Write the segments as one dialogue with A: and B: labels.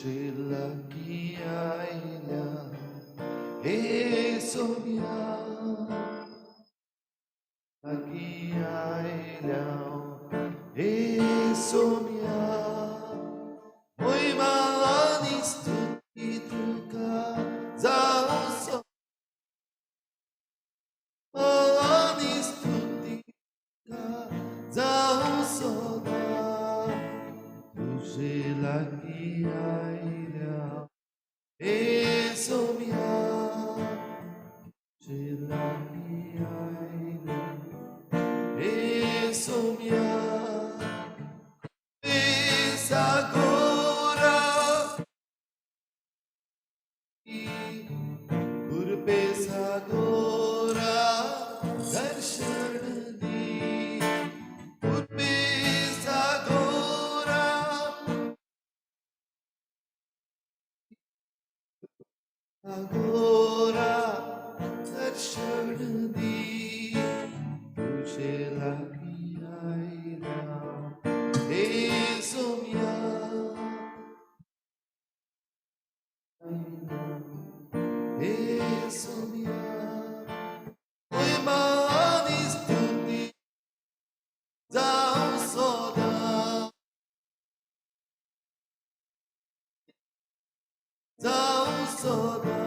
A: लागीं आयल्या हे सोम्या, लागीं आयल्या हे सोम्या, मोहिमा आनी स्तुती तुका जावं, आनी स्तुती तुका जावं सदां. तुजे लागीं आयल्या हे सोम्या, तुजे लागीं आयल्या हे सोम्या, सागोरा कृपे सागोरा दर्शन दी, कृपे सागोरा सागोरा दर्शन दी. तुझे लागीं आयल्या हे सोम्या, हे सोम्या, मोहिमा आनी स्तुती जावं सदां, जावं सदां.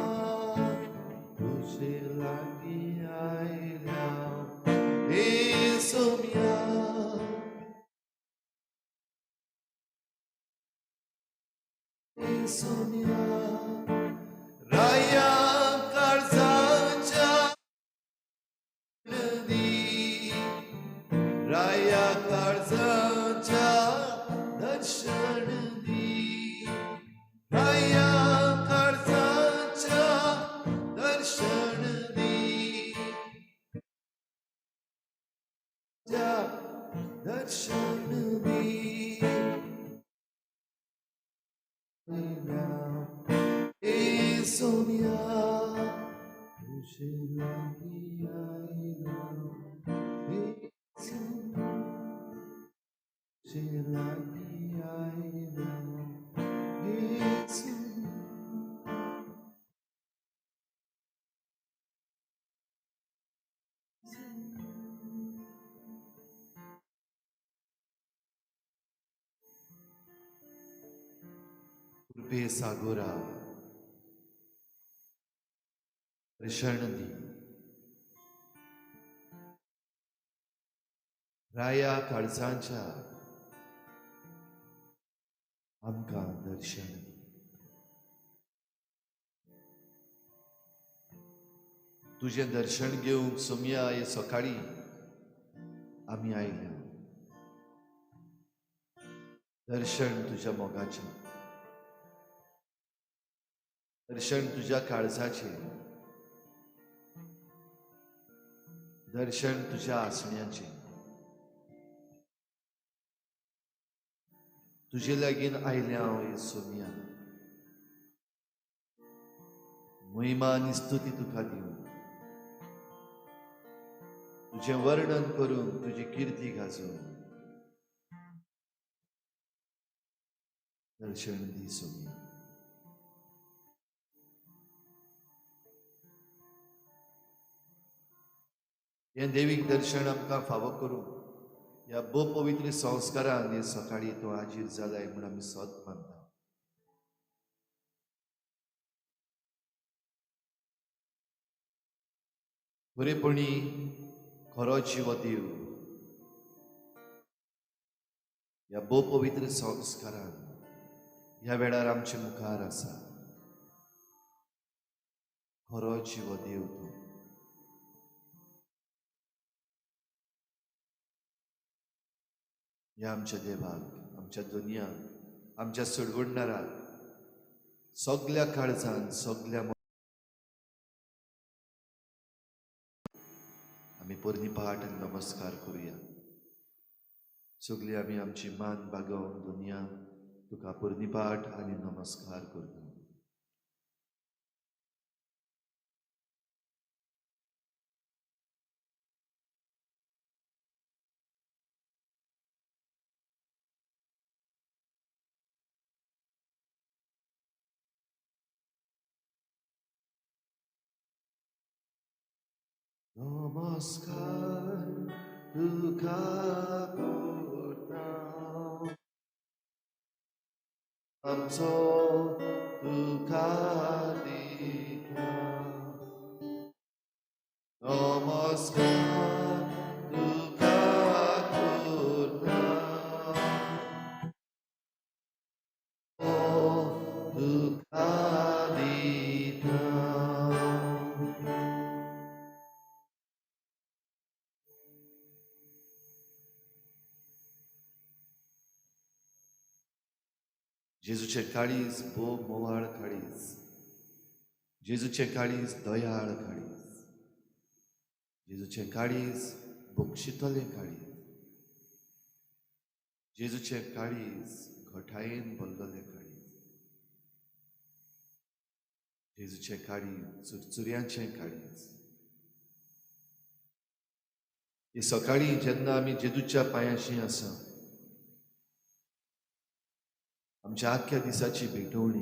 A: तुजे लागीं आयल्या हे सोम्या, हे सोम्या, राया काळजाच्या दी, राया काळजाच्या दर्शन दी, राया काळजाच्या दर्शन दी, दर्शन दी. हे सोम्या, तुझे लागीं आयल्या हे सोम्या, तुझे लागीं आयल्या हे सोम्या. कृपे सागोरा दर्शन दी, राया काळजांच्या आमकां दर्शन दी. तुजें दर्शन घेवंक सोम्या हे सकाळी आमी आयल्या. दर्शन तुज्या मोगाचें, दर्शन तुज्या काळजाचें, दर्शन तुज्या आसण्याचें. तुजे लागीं आयल्या हांव हे सोम्या, महिमा आनी स्तुती तुका दिवन, तुजें वर्णन करून तुजी किर्ती गाजोवन दर्शन दी सोम्या. हें देवीक दर्शन आमकां फावो करूं ह्या भोव पवित्र संस्कारान हे सकाळी तूं हाजीर जालाय म्हूण आमी सत मानता. खरेपणी खरो जिवो देव ह्या भोव पवित्र संस्कारान ह्या वेळार आमचे मुखार आसा. खरो जिवो देव तूं. ह्या आमच्या देवाक, आमच्या दुनियाक, आमच्या सोडवणदाराक सगल्या काळजान, सगल्या आमी पोरणी पाठ आनी नमस्कार करुया. सगळी आमी आमची मान बागोवन दुनिया तुका पोरणी पाठ आनी नमस्कार करता. नमस्कार तुका करता, आमचो तुका दिता। नमस्कार तुका करता, तुका दिता। जेजूचें काळीज भोव मोवाळ काळीज, जेजूचें काळीज दयाळ काळीज, जेजूचें काळीज बक्षितलें काळीज, जेजूचें काळीज घटायेन भरलेलें काळीज, जेजूचें काळीज चुरचुऱ्यांचें काळीज। हे सकाळीं जेन्ना आमी जेजूच्या पांयांशी आसा, आमच्या आख्ख्या दिसाची भेटवणी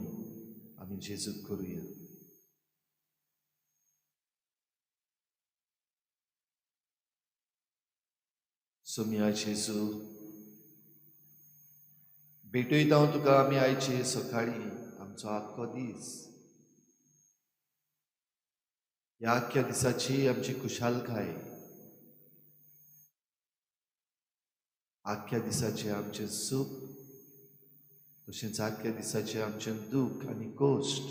A: आमी जेजूक करुया। सोम्या जेजू, भेटयता हांव तुका आमी आयचे सकाळीं आमचो आख्खो दीस, ह्या आख्ख्या दिसाची आमची खुशालकाय, आख्ख्या दिसाचें आमचें सूख, तशेंच आख्ख्या दिसाचें आमचें दूख आनी कश्ट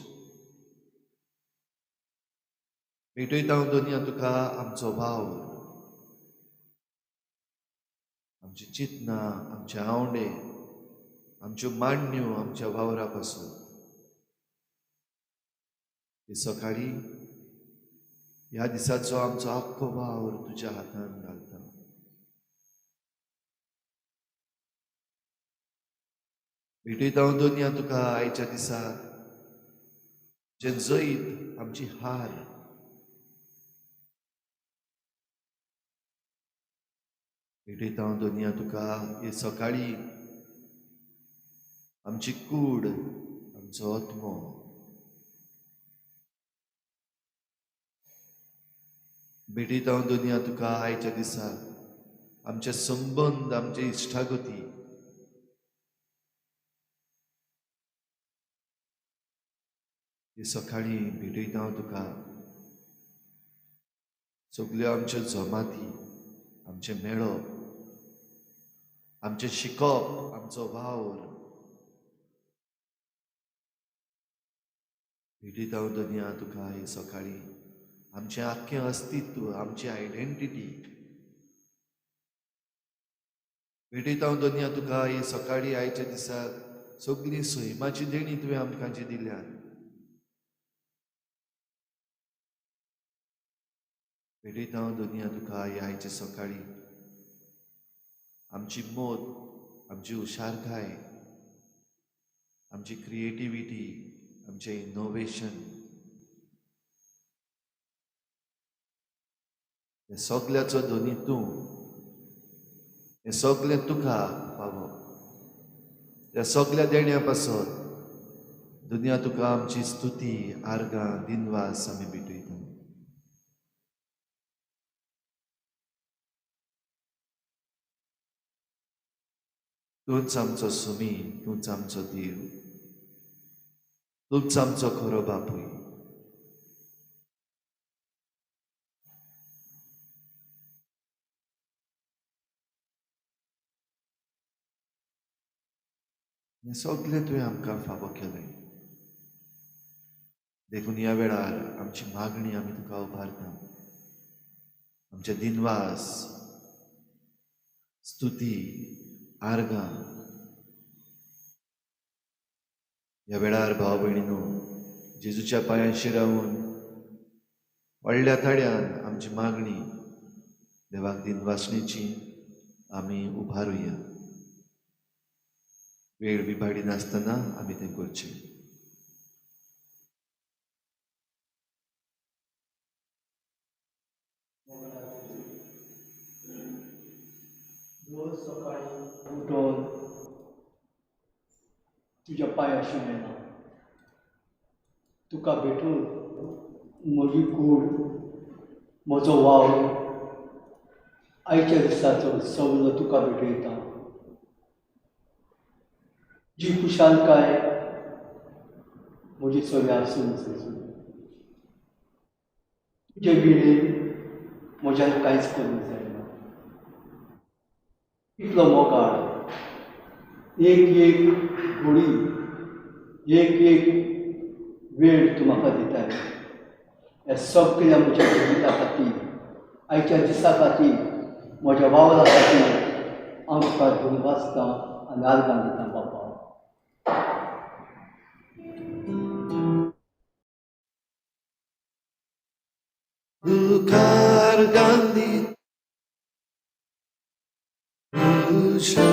A: भेटयता हांव दोनया तुका आमचो वावर, आमची चिंतनां, आमचे आंवडे, आमच्यो मांडण्यो आमच्या वावरा पासून। सकाळीं ह्या दिसाचो आमचो आख्खो वावर तुज्या हातान घालता। भेटयता हांव दोनया तुका आयच्या दिसाक जें जैत आमची हार, भेटयता हांव दोनया तुका हे सकाळीं आमची कूड, आमचो आत्मो, भेटयता हांव दोनया तुका आयच्या दिसाक आमचे संबंद, आमचे इश्टागती, सकाळीं भेटयता हांव तुका सगल्यो आमच्यो जमाती, आमचें मेळप, आमचें शिकप, आमचो वावर। भेटयता हांव दोनया तुका हे सकाळीं आमचें आख्खें अस्तित्व, आमची आयडेंटिटी। भेटयता हांव दोनया तुका हे सकाळीं आयच्या दिसाक सगळीं सैमाची देणी तुवें आमकां जी दिल्यात। भेटयता हांव दोनया तुका हे आयचे सकाळीं आमची मोत, आमची हुशारकाय, आमची क्रिएटिविटी, आमचें इनोवेशन, हें सगल्याचो धनी तूं, हें सगलें तुका फावो। ह्या सगल्या देण्या पासत दुनिया तुका आमची स्तुती, आर्गां, दिनवास आमी भेटयता। तूंच आमचो सुमी, तूंच आमचो देव, तूंच आमचो खरो बापूय। हें सगलें तुवें आमकां फावो केलें, देखून ह्या वेळार आमची मागणी आमी तुका उबारता, आमचे दिनवास, स्तुती, आर्गां। ह्या वेळार भाव भयणीनो, जेजूच्या पांयांशी रावन व्हडल्या ताळ्यान आमची मागणी देवाक दिनवासणेची आमी उबारुया। वेळ विभाडी नासतना आमी तें करचें।
B: रोज सकाळीं उठून तुज्या पांयाशी येना, तुका भेटून म्हजी कूड, म्हजो वावर आयच्या दिसाचो सगलो तुका भेटयता. जी खुशालकाय म्हजी सगळें आसून जेजू, तुजे विणे म्हज्यान कांयच करूंक जायना. इतलो मोगाळ, एक एक घोडी, एक एक वेळ तूं म्हाका दिताय. ह्या सगळ्या म्हज्या जिविता खातीर, आयच्या दिसा खातीर, म्हज्या वावरा खातीर हांव तुका धन्यवाद आनी आर्गां दिता बापा.
A: तुकार गांधी तुज्या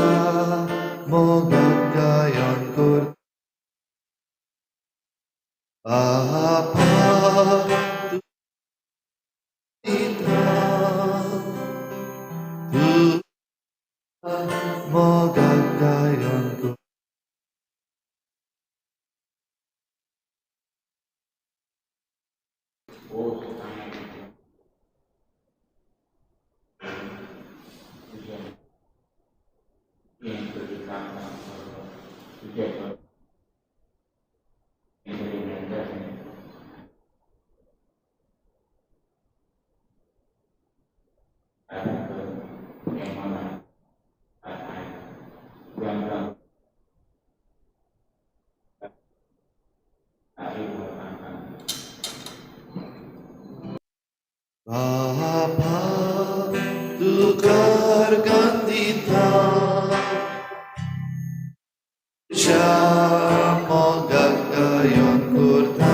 A: मोगाक गायन कर. बापा तुज्या मोगाक गायन कर. बापा तुकार गांधीता तुज्या मोगाक गायन करता.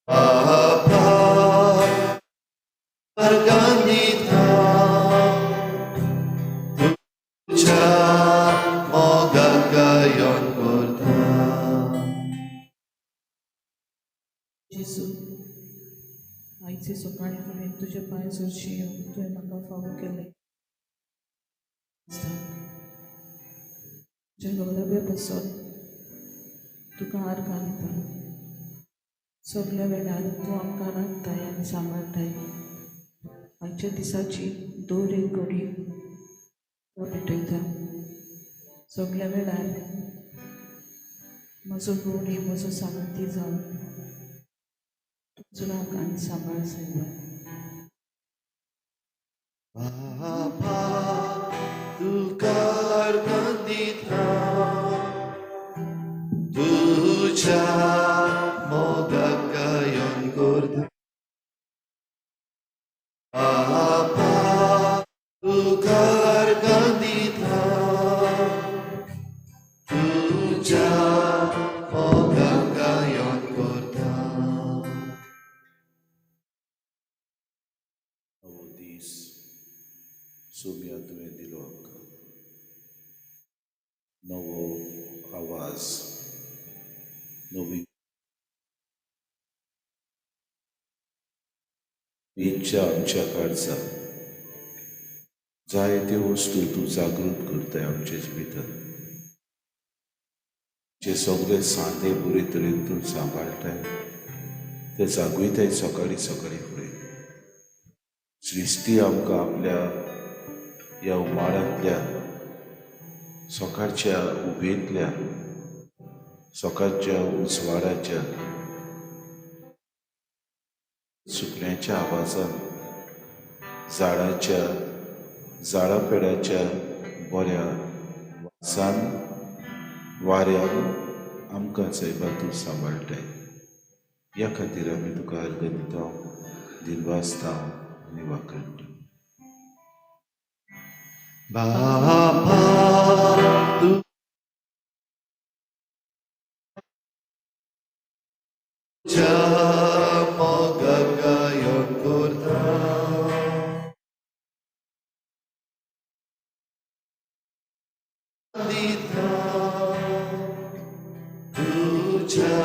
A: बापा तुकार गांधीता तुज्या मोगाक गायन करता.
C: जेजू, आयचे सकाळी फुडें तुजे पांय सरशी येवन तुवें म्हाका फावो केलें. तुज्या गौरव्या पासत तुका आर्गां दिता. सगल्या वेळार तूं आमकां राखताय आनी सांबाळटाय. आयच्या दिसाची दर एक घडी तुका भेटयता. सगल्या वेळार म्हजो घोडी म्हजो सांगाती जावन तुजो राख आनी सांबाळ सायबा.
A: बापा तुकार गांधीता तुज्या मोगाक गायन करता. बापा तुकार गांधीता तुज्या मोगाक गायन करता.
D: नवो दीस सोम्या तुवें दिलो आमकां, नवो आवाज, नवी इच्छा आमच्या काळजाक, जायत्यो वस्तू तूं जागृत करताय आमच्या जिवितांत. जे सगळे सांदे बरे तरेन तूं सांबाळटाय, ते जागयताय सकाळीं सकाळीं फुडें. सृश्टी आमकां आपल्या ह्या उमाळ्यांतल्यान, सकाळच्या उबेंतल्यान, सकाळच्या उजवाडाच्या, सुकण्याच्या आवाजान, झाडाच्या झाडां पेडाच्या बऱ्या वासान, वाऱ्यान आमकां सायबा तूं सांबाळटाय. ह्या खातीर आमी तुका अर्घ दिता, दिनवासता आनी वाखाणटा.
A: बापा तुज्या मोगाक गायन करता. दिता तुज्या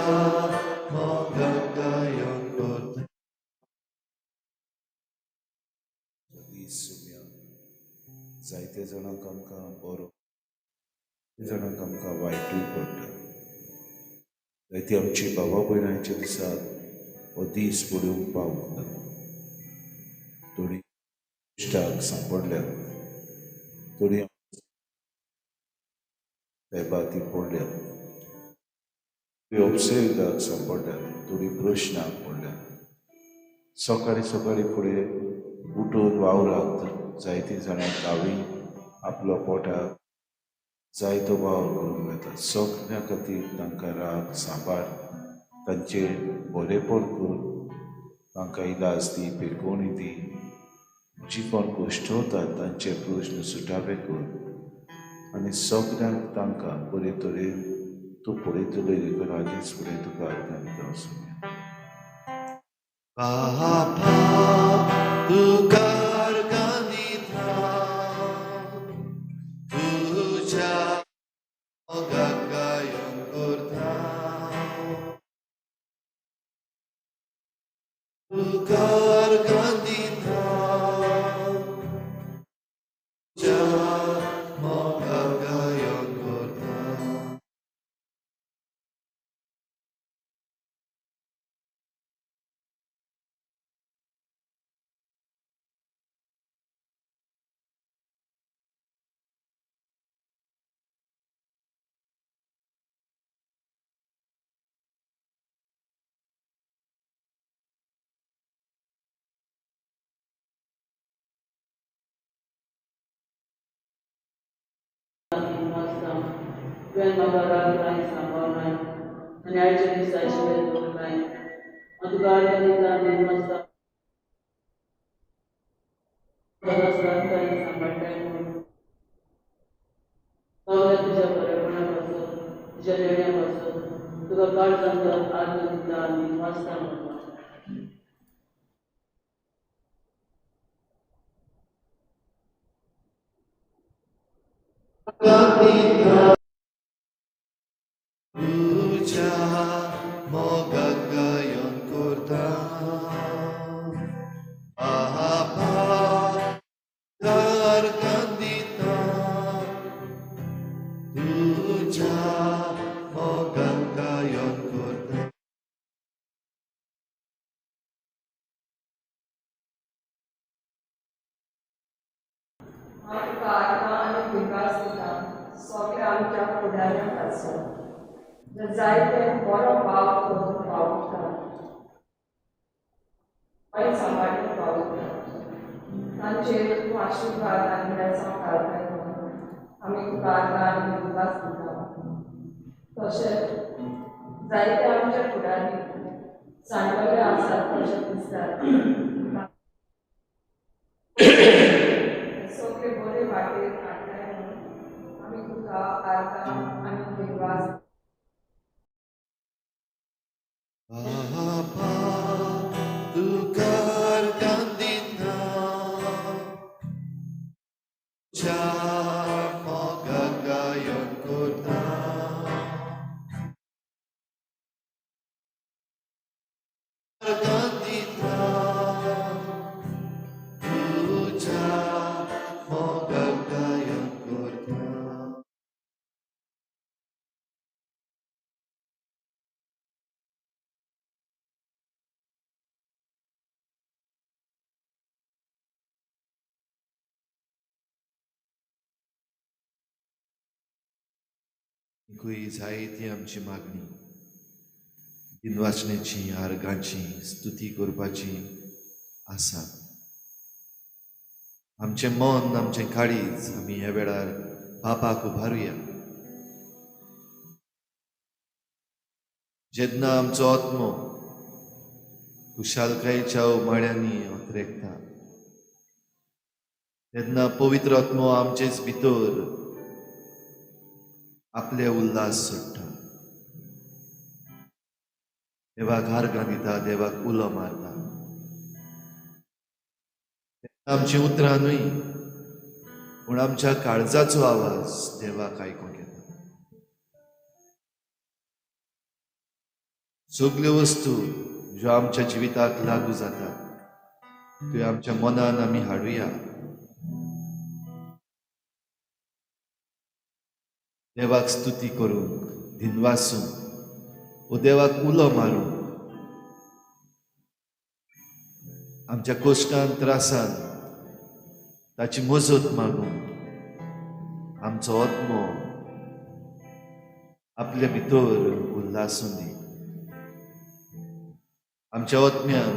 A: मोगाक गायन करता.
D: दीस सोम्या जायते जाणांक आमकां बरो, जाणांक आमकां वायटूय पडटा. जायती आमची बाबा भयणांच्या दिसाक हो दीस पळोवंक पावूंक ना. थोडीं इश्टाक सांपडल्यात, थोडीं सायबा ती पडल्यात, थोडीं अपसेगाक सांपडल्यात, थोडीं प्रश्नाक पडल्यात. सकाळीं सकाळीं फुडें उठून वावराक जायतीं जाणां गांवी आपलो पोटाक जायतो वावर करूंक वता. सगळ्यां खातीर तांकां राग सांबाळ, तांचें बरेपण कर, तांकां इलाज दी, पेकोवणी दी, जी कोण कश्टवतात तांचे प्रश्न सुटावे कर आनी सगळ्यांक तांकां बरे तरेन तूं पळयतलो देखून आदींच फुडें तुका आर्गां दिता वचुया.
A: बापा तुका आर्गां दिता, तुज्या मोगाक गायन करता, तुका आर्गां दिता, तुज्या मोगाक गायन करता.
E: तुवें म्हाका राग सांबाळनाय आनी आयच्या दिसाची वेळ दवरनाय. हांव तुका आर्गां दिता आनी दिनवासता सदांच राखताय आनी सांबाळटाय म्हणून. सगळ्या तुज्या बरेपणा पासत, तुज्या देण्या पासत तुका काळजांतल्यान आर्गां दिता आनी दिनवासता म्हणून.
A: तुज्या मोगाक गायन करता, बापा तुका आर्गां दिता, तुज्या मोगाक गायन करता.
F: हांव तुका आर्गां आनी दिनवास दिता सगळ्या आमच्या फुडाऱ्यां पासून जे जायते बरो वावर करून वावुरतात, गोंय सांबाळून वावुरतात, तांचेर तूं आशिर्वाद आनी बेसांव घालताय म्हणून आमी तुका आर्गां आनी दिनवास दिता. तशेंच जायते आमच्या फुडारी सांडवले आसात तशें दिसतात, सगळे बरे वाटेर हाडटाय म्हणून आमी तुका आर्गां आनी दिनवास.
A: बापा तुका आर्गां दिता, तुज्या मोगाक गायन करता, आर्गां दिता, तुज्या मोगाक गायन करता. एकूय जायती आमची मागणी दिनवासण्याची, आर्गांची स्तुती करपाची आसा. आमचें मन, आमचें काळीज आमी ह्या वेळार बापाक उबारुया. जेन्ना आमचो आत्मो खुशालकायेच्या उमाळ्यांनी अत्रेकता तेन्ना पवित्र आत्मो आमचेच भितर आपले उल्हास सोडटा. देवाक आर्गां दिता, देवाक उलो मारता. आमचीं उतरां न्हय पूण आमच्या काळजाचो आवाज देवाक आयकूंक येता. सगल्यो वस्तू ज्यो आमच्या जिविताक लागू जातात त्यो आमच्या मनान आमी हाडुया. देवाक स्तुती करूंक, दिनवासूंक, ओ देवाक उलो मारूंक आमच्या कोश्टान त्रासान ताची मजत मागून आमचो आत्मो आपले भितर उल्हासूं दी. आमच्या आत्म्यांक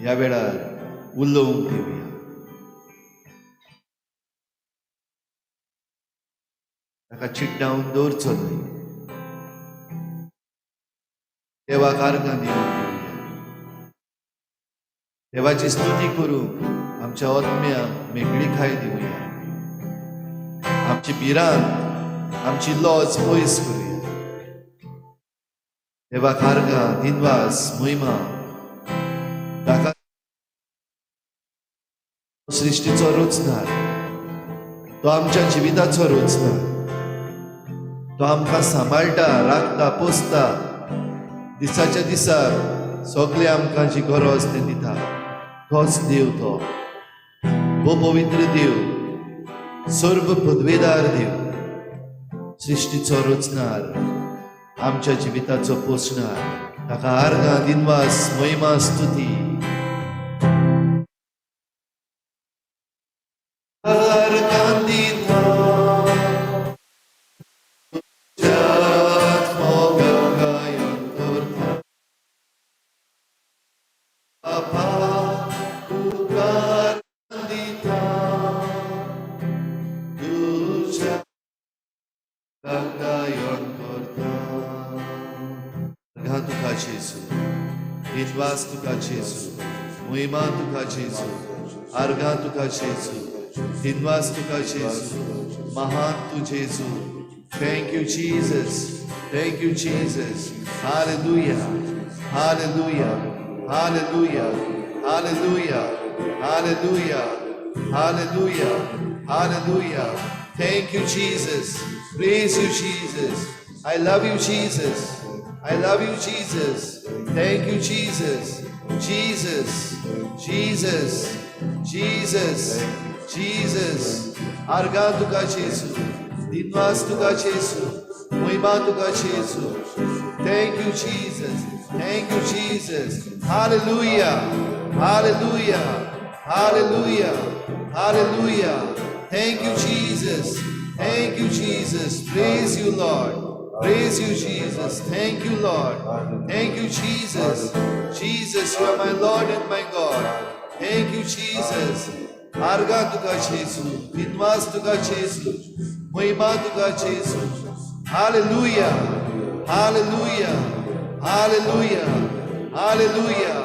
A: ह्या वेळार उलोवंक दिवया. ताका चिड्डावन दवरचो न्हय. देवाक आर्गां दिवंक दिवया. देवाची स्तुती करूंक आमच्या आत्म्यांक मेकळीकाय दिवया. आमची भिरांत, आमची लॉज पयस करुया. देवाक आर्गां, दिनवास, महिमा. ताका सृश्टीचो रचणार, तो आमच्या जिविताचो रचणार, तो आमकां सांबाळटा, राखता, पोसता. दिसाच्या दिसाक सगळे आमकां जी गरज तें दिता. तोच देव, तो भो पवित्र देव, सर्व पदवेदार देव, सृश्टीचो रचणार, आमच्या जिविताचो पोसणार. ताका आर्गां, दिनवास, महिमा, स्तुती. आर्गां दिता तुज्याच मोगाक गायन करता. बापा, तुका आर्गां दिता, तुज्या गायन करता. आर्गां तुका जेजू, दिनवास तुका जेजू, महिमा तुका जेजू. आर्गां तुका जेजू, दिनवास तुका जेजू, महान तूं जेजू. Thank you, Jesus. Thank you, Jesus. Hallelujah. Hallelujah. Hallelujah. Hallelujah. Hallelujah. Hallelujah. Hallelujah. Thank you, Jesus. Praise you, Jesus. I love you, Jesus. I love you, Jesus. Thank you, Jesus. Jesus. Jesus. Jesus. Jesus. आर्गां तुका जेजू, दिनवास तुका जेजू, महिमा तुका जेजू. Thank you, Jesus. Thank you, Jesus. Hallelujah. Hallelujah. Hallelujah. Hallelujah. Thank you, Jesus. Thank you, Jesus. Praise you, Lord. Praise you, Jesus. Thank you, Lord. Thank you, Jesus. Jesus, you are my Lord and my God. Thank you, Jesus. आर्गां तुका जेजू, दिनवास तुका जेजू, महिमा तुका जेजू. Hallelujah. Hallelujah. Hallelujah. Hallelujah.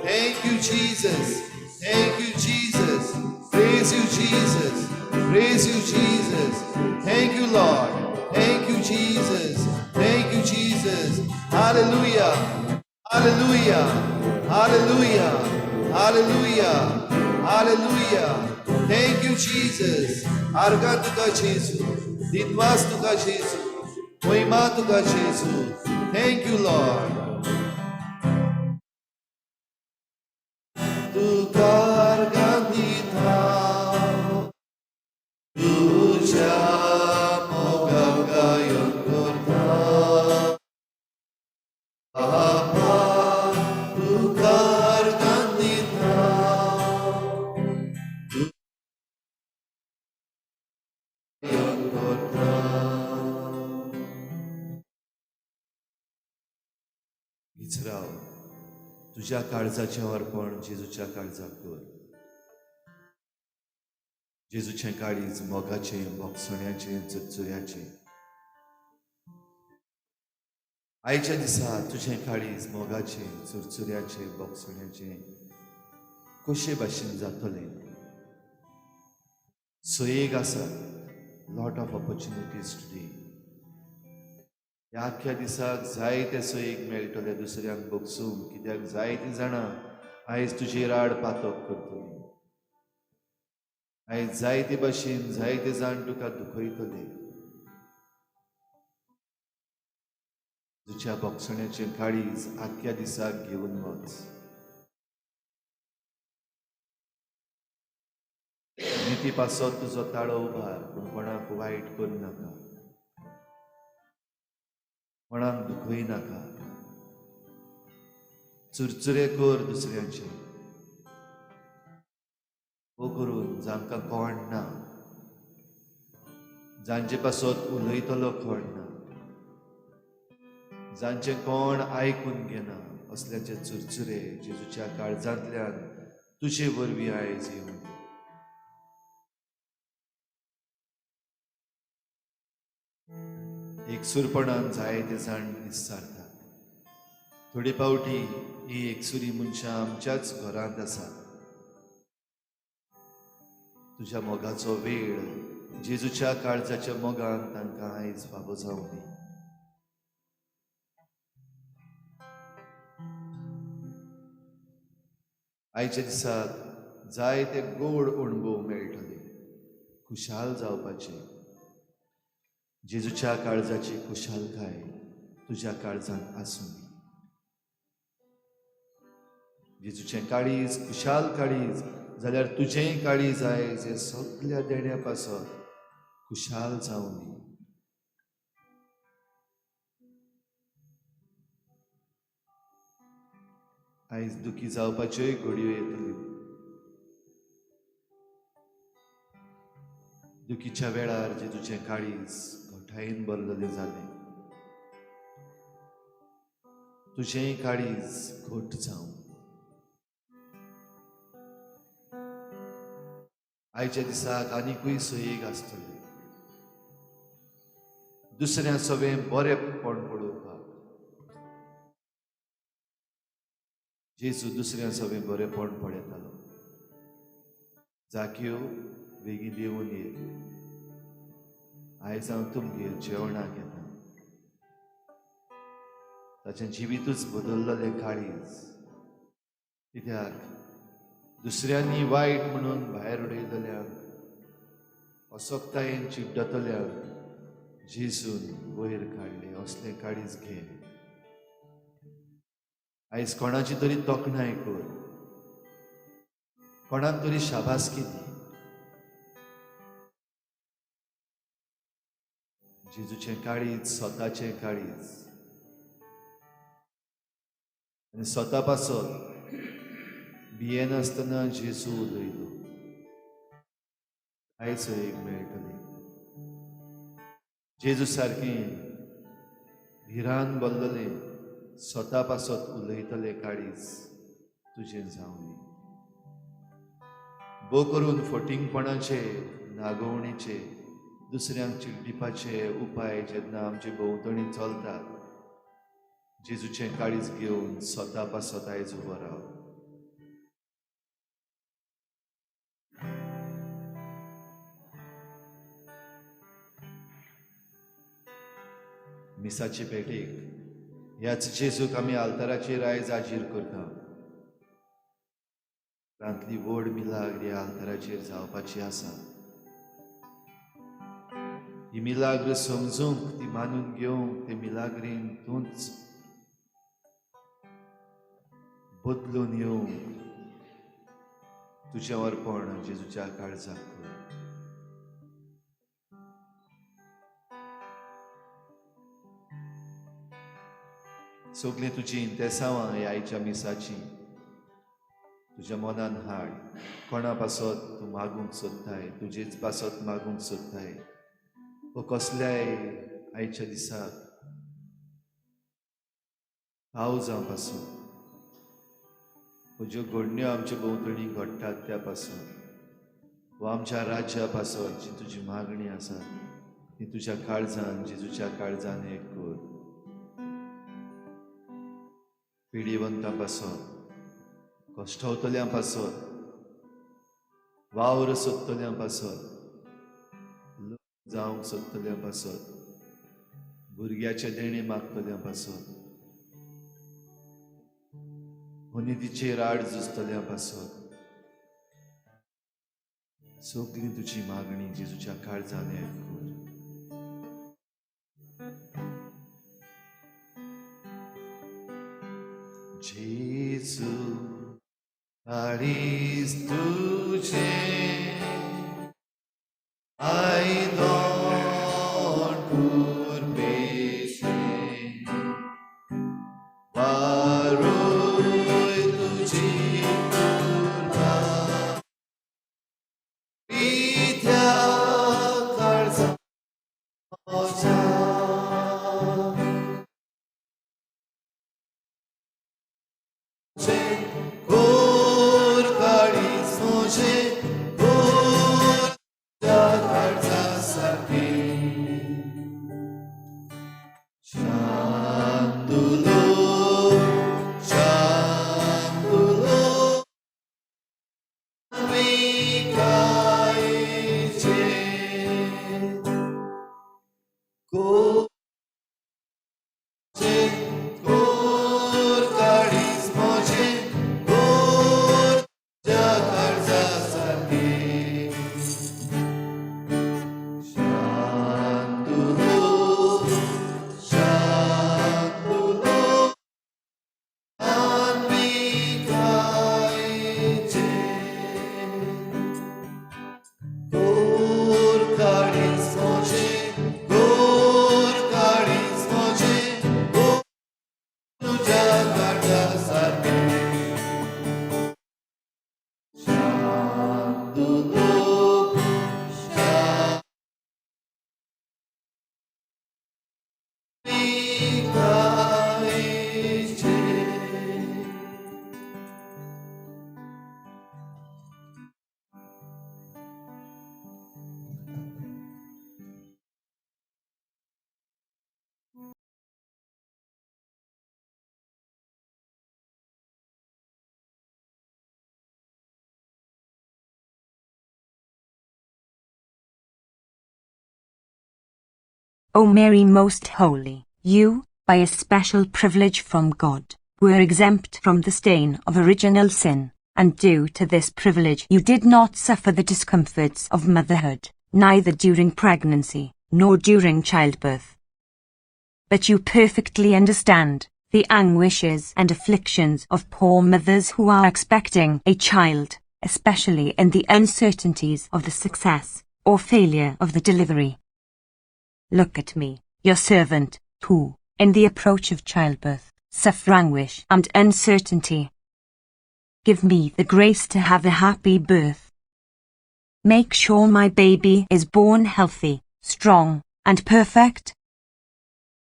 A: Thank you, Jesus. Thank you, Jesus. Praise you, Jesus. Praise you, Jesus. Thank you, Lord. Thank you, Jesus. Thank you, Jesus. Hallelujah. Hallelujah. Hallelujah. Hallelujah. Hallelujah. Thank you, Jesus. आर्गां तुका जेजू, दिनवास तुका जेजू, महिमा तुका जेजू. Thank you, Lord. तुका आर्गां दिता, तुज्या मोगाक गायन करता. बापा, तुका आर्गां दिता, गायन करता. राव, तुझ्या काळजाचें अर्पण जेजूच्या काळजाक कर. जेजूचें काळीज मोगाचें, भोगसण्याचें, चुरचुऱ्याचें. आयच्या दिसा तुजें काळीज मोगाचें, चुरचुऱ्याचें, भोगसण्याचें कशे भाशेन जातलें? सोयेक आसा, lot of opportunities today. ह्या आख्ख्या दिसाक जायते सोयेक मेळटले दुसऱ्यांक भोगसूंक, कित्याक जायतीं जाणां आयज तुजेर आड पातक करतली. आयज जायते भाशेन जायते जाण तुका दुखयतले. तुज्या भोगसण्याचें काळीज आख्ख्या दिसाक घेवन वच. निती पासत तुजो ताळो उबार, पूण कोणाक वायट करूं नाका, कोणाक दुखय नाका. चुरचुरे कर दुसऱ्यांचे. वो करून जांकां कोण ना, जांचे पासत उलयतलो कोण ना, जांचे कोण आयकून घेना, असल्याचे चुरचुरे जेजूच्या काळजांतल्यान तुजे वरवीं आयज येवन. एकसूरपणान जायते जाण निस्सारतात. थोडे फावटी ही एकसुरी मनशां आमच्याच घरांत आसा. तुज्या मोगाचो वेळ जेजूच्या काळजाच्या मोगान तांकां आयज फावो जावं दी. आयच्या दिसाक जायते गोड अणभव मेळटले, खुशाल जावपाचे. जेजूच्या काळजाची खुशालकाय तुज्या काळजांत आसूं दी. जेजूचें काळीज खुशाल काळीज जाल्यार तुजेंय काळीज आयज हे सगल्या देण्या पासत खुशाल जावं दी. आयज दुखी जावपाच्योय घडयो येतल्यो. दुखीच्या वेळार जेजूचें काळीज घटायेन भरलेलें जालें, तुजेंय काळीज घट जावं. आयच्या दिसाक आनिकूय सयेक आसतली दुसऱ्या सवें बरेंपण पळोवपाक. जेजू दुसऱ्या सवें बरेंपण पळयतालो. जाक्यो बेगीन देवून ये, आयज हांव तुमगेर जेवणाक येता. ताचें जिवितूच बदललें काळीज, कित्याक दुसऱ्यांनी वायट म्हणून भायर उडयतल्यांक, असक्तायेन चिड्डतल्यांक जेजून वयर काडले. असलें काळीज घे. आयज कोणाची तरी तोखणाय कर, कोणाक तरी शाबासकी दी. जेजूचें काळीज स्वताचें काळीज आनी स्वता पासत भियेनासतना जेजू उलयलो. आयज एक मेळटली जेजू सारकें धिरान बल्ललें स्वता पासत उलयतलें काळीज तुजें जावं दी. बो करून फटींगपणाचे, नागोवणेचे, दुसऱ्यांक चिड्डिपाचे उपाय जेन्ना आमचे भोंवतणी चलतात, जेजूचें काळीज घेवन स्वता पासत आयज उबो राव. मिसाचे भेटेक ह्याच जेजूक आमी आल्ताराचेर आयज आजीर करता. तांतली व्हड मिलाग्र ह्या आल्ताराचेर जावपाची आसा. ही मिलाग्र समजूंक, ती मानून घेवंक, ते मिलाग्रीन तूंच बदलून येवंक तुजें अर्पण जेजूच्या काळजाक कर. सगळीं तुजी इंतेसांवां ह्या आयच्या मिसाची तुज्या मनान हाड. कोणा पासत तूं मागूंक सोदताय, तुजेच पासत मागूंक सोदताय, वो कसल्याय आयच्या दिसाक पावजां पासून, ज्यो घडण्यो आमचे भोंवतणी घडटात त्या पासून, वा आमच्या राज्या पासत जी तुजी मागणी आसा ती तुज्या काळजान जेजूच्या काळजान एक कर. पिडिवंतां पासत, कश्टवतल्यां पासत, वावर सोदतल्यां पासत, जावंक सोदतल्यां पासत, भुरग्याचें देणें मागतल्यां पासत, अनितीचेर आड झुजतल्यां पासत, सगळी तुजी मागणी जेजूच्या काळजान एक कर. जेजू काळीज तुजें आयदन कुर्बेचें, वारोय तुजी कृपा. कोर काळीज म्हजें कोर तुज्या काळजा सारकें शांतुलो शांतुलो विकायचे कोर कोर काळीज म्हजें कोर तुज्या काळजा सारकें शांतुलो शांतुलो विकायचे गोर काळीज म्हजें गोर काळीज म्हजें गोर तुज्या काळजा सारकें शांतुलो शांत
G: O Mary most holy, you, by a special privilege from God, were exempt from the stain of original sin, and due to this privilege you did not suffer the discomforts of motherhood, neither during pregnancy, nor during childbirth. But you perfectly understand the anguishes and afflictions of poor mothers who are expecting a child, especially in the uncertainties of the success or failure of the delivery. Look at me, your servant, who, in the approach of childbirth, suffer anguish and uncertainty. Give me the grace to have a happy birth. Make sure my baby is born healthy, strong, and perfect.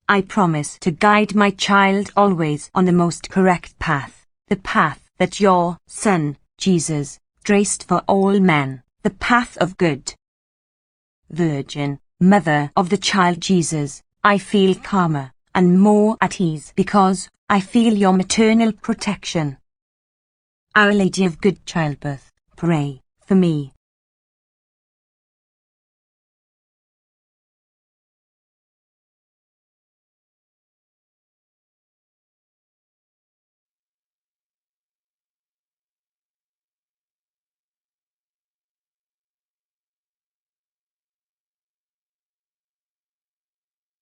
G: I promise to guide my child always on the most correct path, the path that your Son, Jesus, traced for all men, the path of good. Virgin, Mother of the Child Jesus, I feel calmer and more at ease because I feel your maternal protection. Our Lady of Good Childbirth, pray for me.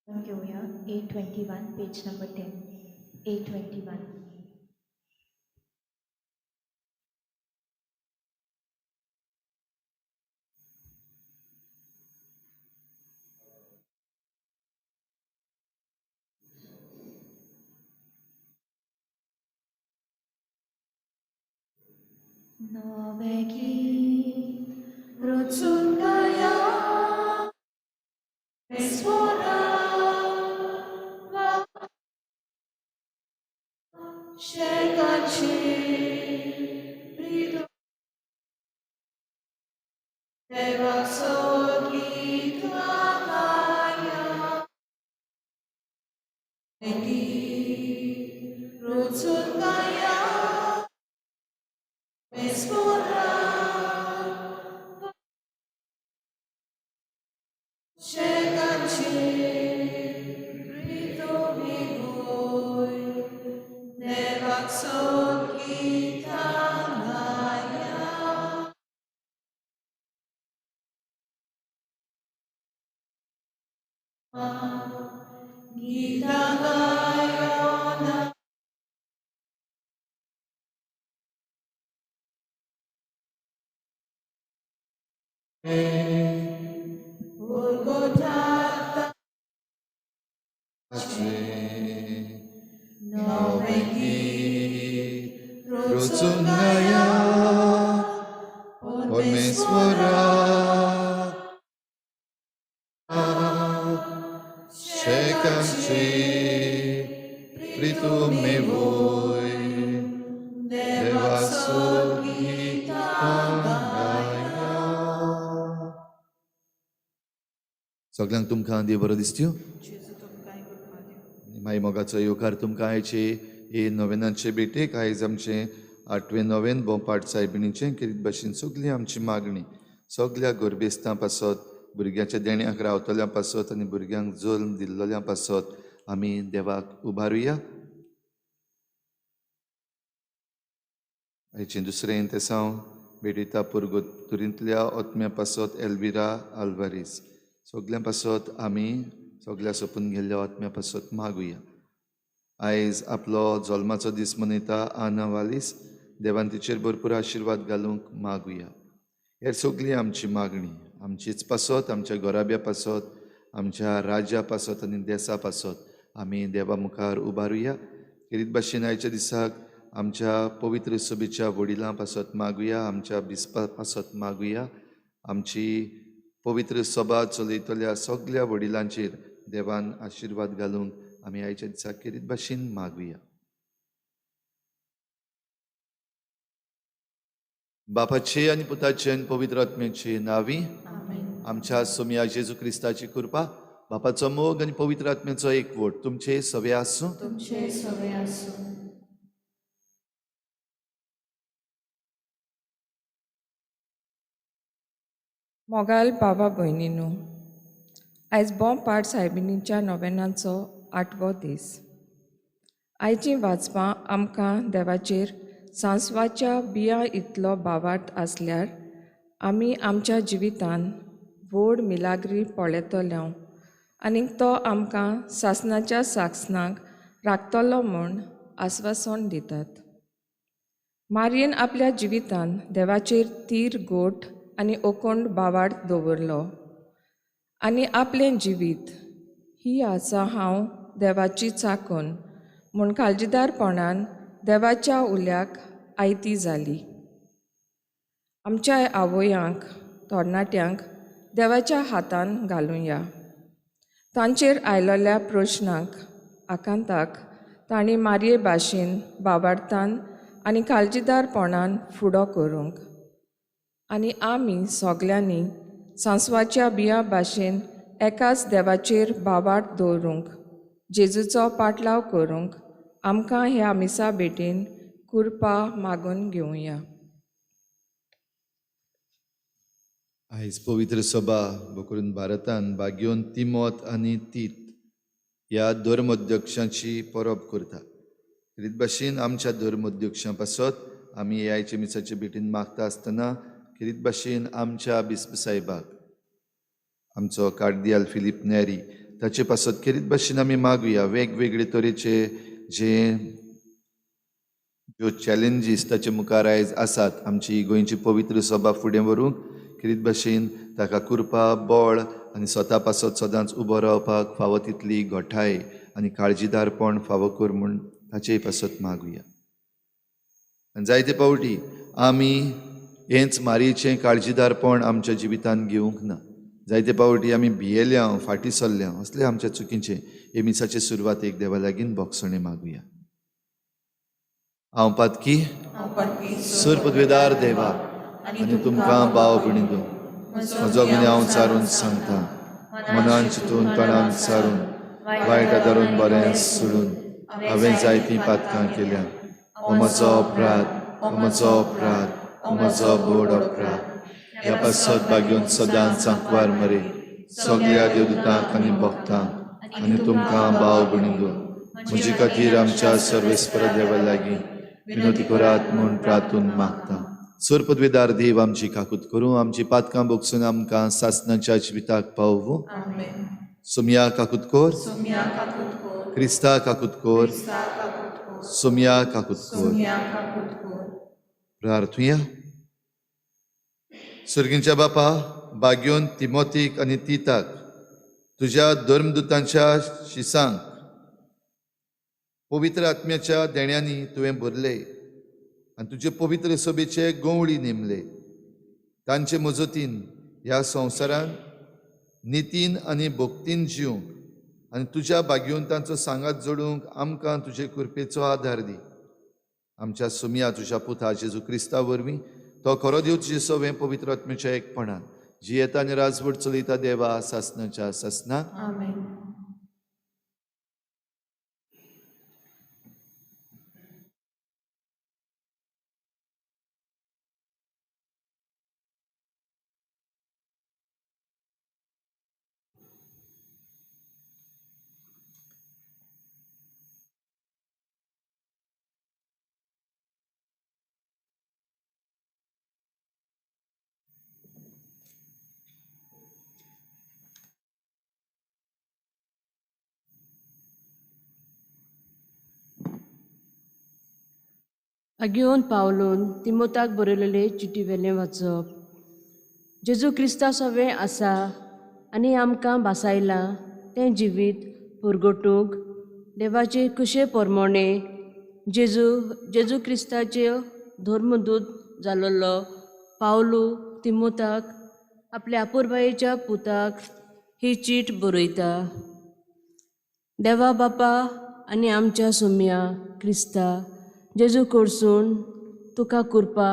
H: घेऊया 821, page number 10. 821. नवे गीत रचून गाया परमेश्वरा शेकाची प्रीत देवाचो गीत गाया गीत रचून गाया परमेश्वरा शेकाची प्रीत विगोय देवाचो गीत गाया. गीता गायो ना Golgotha नवे गीत
A: रचून गाया परमेश्वरा शेकांची प्रीतुमे वोय. सगळ्यांक तुमकां देव बरो दिसत्यो.
C: जेजू तुमकांय कृपा दिवं.
A: माई मोगाचो येवकार तुमकां आयचे हे नोवेनाचे भेटेक. आयज आमचें आठवें नोवेन बोंपाट सायबिणीचें खेरीत भाशेन सगळी आमची मागणी सगळ्या गोरबेस्तां पासत, भुरग्यांच्या देण्याक रावतल्या पासत आनी भुरग्यांक जल्म दिल्लोल्या पासत आमी देवाक उबारुया. आयचें दुसरें इंतेसांव भेटयता पुर्गुतुरींतल्या ओतम्या पासत एल्विरा आल्वारीस. सगल्यां पासत आमी सगल्या सोंपून गेल्ल्या ओतम्या पासत मागुया. आयज आपलो जल्माचो दीस मनयता आना वालीस. देवान तिचेर भरपूर आशिर्वाद घालूंक मागुया. हेर सगळी आमची मागणी आमचीच पासत, आमच्या घराब्या पासत, आमच्या राज्या पासत आनी देसा पासत आमी देवा मुखार उबारुया. खेरीत भाशेन आयच्या दिसाक आमच्या पवित्र सभेच्या वडिलां पासत मागुया, आमच्या बिस्पा पासत मागुया. आमची पवित्र सभा चलयतल्या सगल्या वडिलांचेर देवान आशिर्वाद घालूंक आमी आयच्या दिसाक खेरीत भाशेन मागुया. बापाचे आनी पुताचे आनी पवित्र आत्म्याचे नांवी आमच्या सोमया जेजू क्रिस्ताची कृपा, बापाचो मोग आनी पवित्र आत्म्याचो एकवट तुमचे सवे आसूं.
C: तुमचे सवे आसूं.
F: मोगाल बाबा भयणीनू, आयज बोंपाट सायबिणीच्या नोवेनाचो आठवो दीस. आयचीं वाचपां आमकां देवाचेर सांसवाच्या बियां इतलो भावार्थ आसल्यार आमी आमच्या जिवितान व्हड मिलाग्री पळयतले आनीक तो आमकां सासणाच्या सासणाक राखतलो म्हूण आस्वासन दितात. मारयेन आपल्या जिवितान देवाचेर तीर गोठ आनी ओकोंड भावार्थ दवरलो आनी आपलें जिवीत ही आसा हांव देवाची चाकून म्हूण काळजीदारपणान देवाच्या उल्याक आयती जाली. आमच्या आवयांक तरणाट्यांक देवाच्या हातान घालुया. तांचेर आयलेल्या प्रश्नांक आकांताक तांणी मारये भाशेन भावार्थान आनी काळजीदारपणान फुडो करूंक आनी आमी सगल्यांनी सांसवाच्या बियां भाशेन एकाच देवाचेर भावार्थ दवरूंक, जेजूचो पाटलाव करूंक आमकां ह्या मिसा भेटेन कृपा मागून घेवया.
A: आयज पवित्र सभा भोकरून भारतान बाग्योन तिमोत आनी तीत ह्या धर्मअध्यक्षांची परब करता. खेरीत भाशेन आमच्या धर्मअध्यक्षां पासत आमी ह्या आयच्या मिसाचे भेटीन मागता आसतना खेरीत भाशेन आमच्या बिस्प साहेबाक, आमचो कार्दियाल फिलीप नेरी, ताचे पासत खेरीत भाशेन आमी मागुया. वेगवेगळे तरेचे जे ज्यो चॅलेंजीस ताचे मुखार आयज आसात आमची गोंयची पवित्र सभा फुडें व्हरूंक खेरीत भाशेन ताका कृपा, बळ आनी स्वता पासत सदांच उबो रावपाक फावो तितली घटाय आनी काळजीदारपण फावो कर म्हूण ताचेय पासत मागुया. आनी जायते फावटी आमी हेंच मारयेचें काळजीदारपण आमच्या जिवितांत घेवंक ना. जायते फावटी आमी भियेल्या, फाटीं सरल्या. असले आमच्या चुकीचें हे मिसाचे सुरवातेक देवा लागीं भोगसणें मागुया. हांव पातकी सर पदवेदार देवा आनी तुमकां भाव भयणींनो म्हजो गुन्यांव सारून सांगता, मनान चिंतून तणान सारून वायट धरून बरें सोडून हांवें जायतीं पातकां केल्या. हो म्हजो अपराध, हो म्हजो अपराध, हो म्हजो व्हड अपराध. ह्या पासत भाग्योन सदांच आंकवार मरे सगळ्या देवदूतांक आनी भक्तांक आनी तुमकां भाव भयणींनो म्हजे खातीर आमच्या सर्वेस्पर देवा लागीं विनोती करात म्हूण प्रार्थून मागता. सर पदवेदार देव आमची काकूत करूं, आमची पातकां भोगसून आमकां सासणाच्या जिविताक पावोवं. सोमया काकूत कोर, क्रिस्ता काकूत कोर, सोमया काकूत कोर. प्रार्थुया. सर्गींच्या बापा, बाग्योन तिमोतीक आनी तिताक तुज्या धर्मदूतांच्या शिसांक पवित्र आत्म्याच्या देण्यांनी तुवें भरले आनी तुजे पवित्र सभेचे गंवळी नेमले. तांचे मजतीन ह्या संवसारान नितीन आनी भक्तीन जिवंक आनी तुज्या भाग्यवंतांचो सांगात जोडूंक आमकां तुजे कृपेचो आदार दी. आमच्या सुमया तुज्या पुता जेजू क्रिस्ता वरवीं तो खरो देव तुजे सवें पवित्र आत्म्याच्या एकपणान जियेता आनी राजवट चलयता देवा सासनाच्या सासना.
C: आमेन.
E: अगिवन पावलून तिमोताक बरयलेले चिटी वेलें वाचप. जेजू क्रिस्ता सवें आसा आनी आमकां भासायलां तें जिवीत पुरगोटूंक देवाचे कुशे परमोणे जेजू क्रिस्ताचे धर्मदूत जालोलो पावलू तिमोताक आपल्या आपुरबायेच्या पुताक ही चीट बरयता. देवा बापा आनी आमच्या सुम्या क्रिस्ता जेजू कडसून तुका कृपा,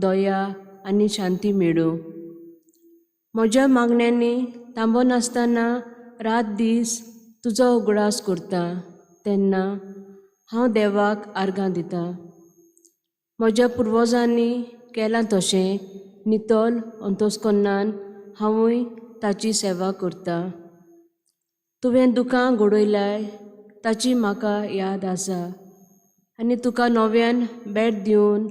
E: दया आनी शांती मेळूं. म्हज्या मागण्यांनी थांबो नासतना रात दीस तुजो उगडास करता तेन्ना हांव देवाक आर्गां दितां. म्हज्या पुर्वजांनी केलां तशें नितळ अंतस्करणान हांवूय ताची सेवा करता. तुवें दुकां घडयल्याय ताची म्हाका याद आसा आनी तुका नव्यान भेट दिवन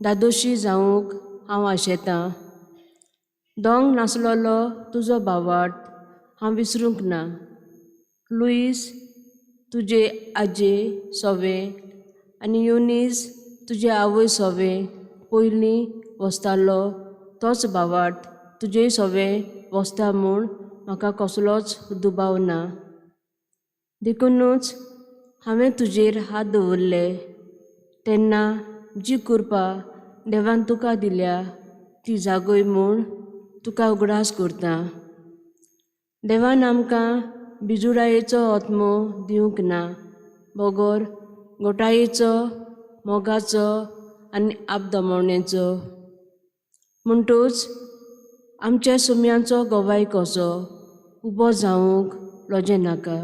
E: दादोशी जावंक हांव आशेतां. दोंग नासलेलो तुजो भावार्थ हांव विसरूंक ना. लुईस तुजे आजे सोवे आनी युनीस तुजे आवय सोवे पयलीं वसतालो तोच भावार्थ तुजे सोवे वसता म्हूण म्हाका कसलोच दुबाव ना. देखुनूच हांवें तुजेर हात दवरले तेन्ना जी कृपा देवान तुका दिल्या ती जागय म्हूण तुका उगडास करता. देवान आमकां बिजुडायेचो आत्मो दिवंक ना, बगर गोटायेचो, मोगाचो आनी आपदमवणेचो. म्हणटूच आमच्या सुम्यांचो गवाय कसो उबो जावंक लजें नाका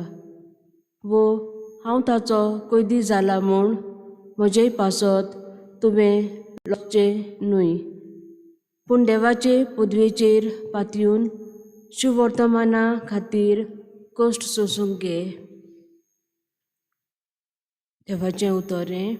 E: वो हांव ताचो कैदी जाला म्हूण म्हजे पासत तुवें लजचें न्हय, पूण देवाचे पदवेचेर पातयेवन शुवर्तमाना खातीर कश्ट सोंसूंक घे. देवाचें उतर हें.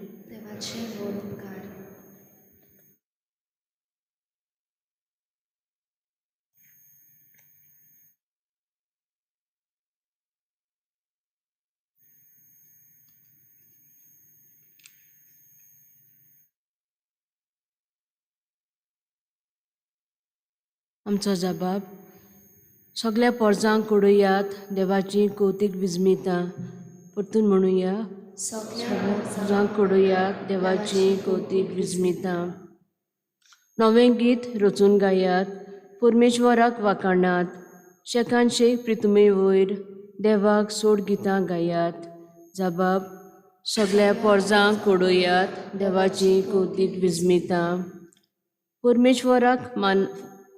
E: आमचो जबाब. सगल्या पोरजांक कडुयात देवाची कौतीक विजमितां. परतून म्हणुया, सगल्या पोरजांक कडुयात देवाची कौतीक विजमितां. नवें गीत रचून गायात, परमेश्वराक वाखाणात, शेकान शेक प्रितुमे वयर देवाक सोड गितां गायात. जबाब. सगल्या पोरजांक कडुयात देवाची कौतीक विजमितां.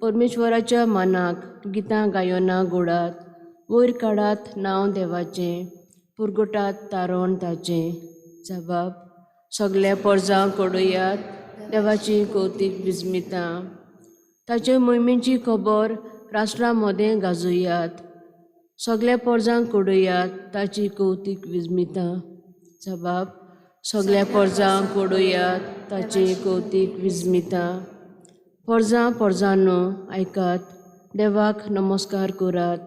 E: परमेश्वराच्या मानाक गितां गायनां गोडात, वयर काडात नांव देवाचें, पुरगोटात तारण ताचें. जबाब. सगल्या पोरजांक कडुयात देवाची कौतीक विजमितां. ताचे मोहिमेची खबर राष्ट्रा मदें गाजोयात, सगल्या पोरजांक कडुयात ताची कौतीक विजमितां. जबाब. सगल्या पोरजांक कडुयात ताची कौतीक विजमितां. पोरजां पोरजांनो आयकात, देवाक नमस्कार करात,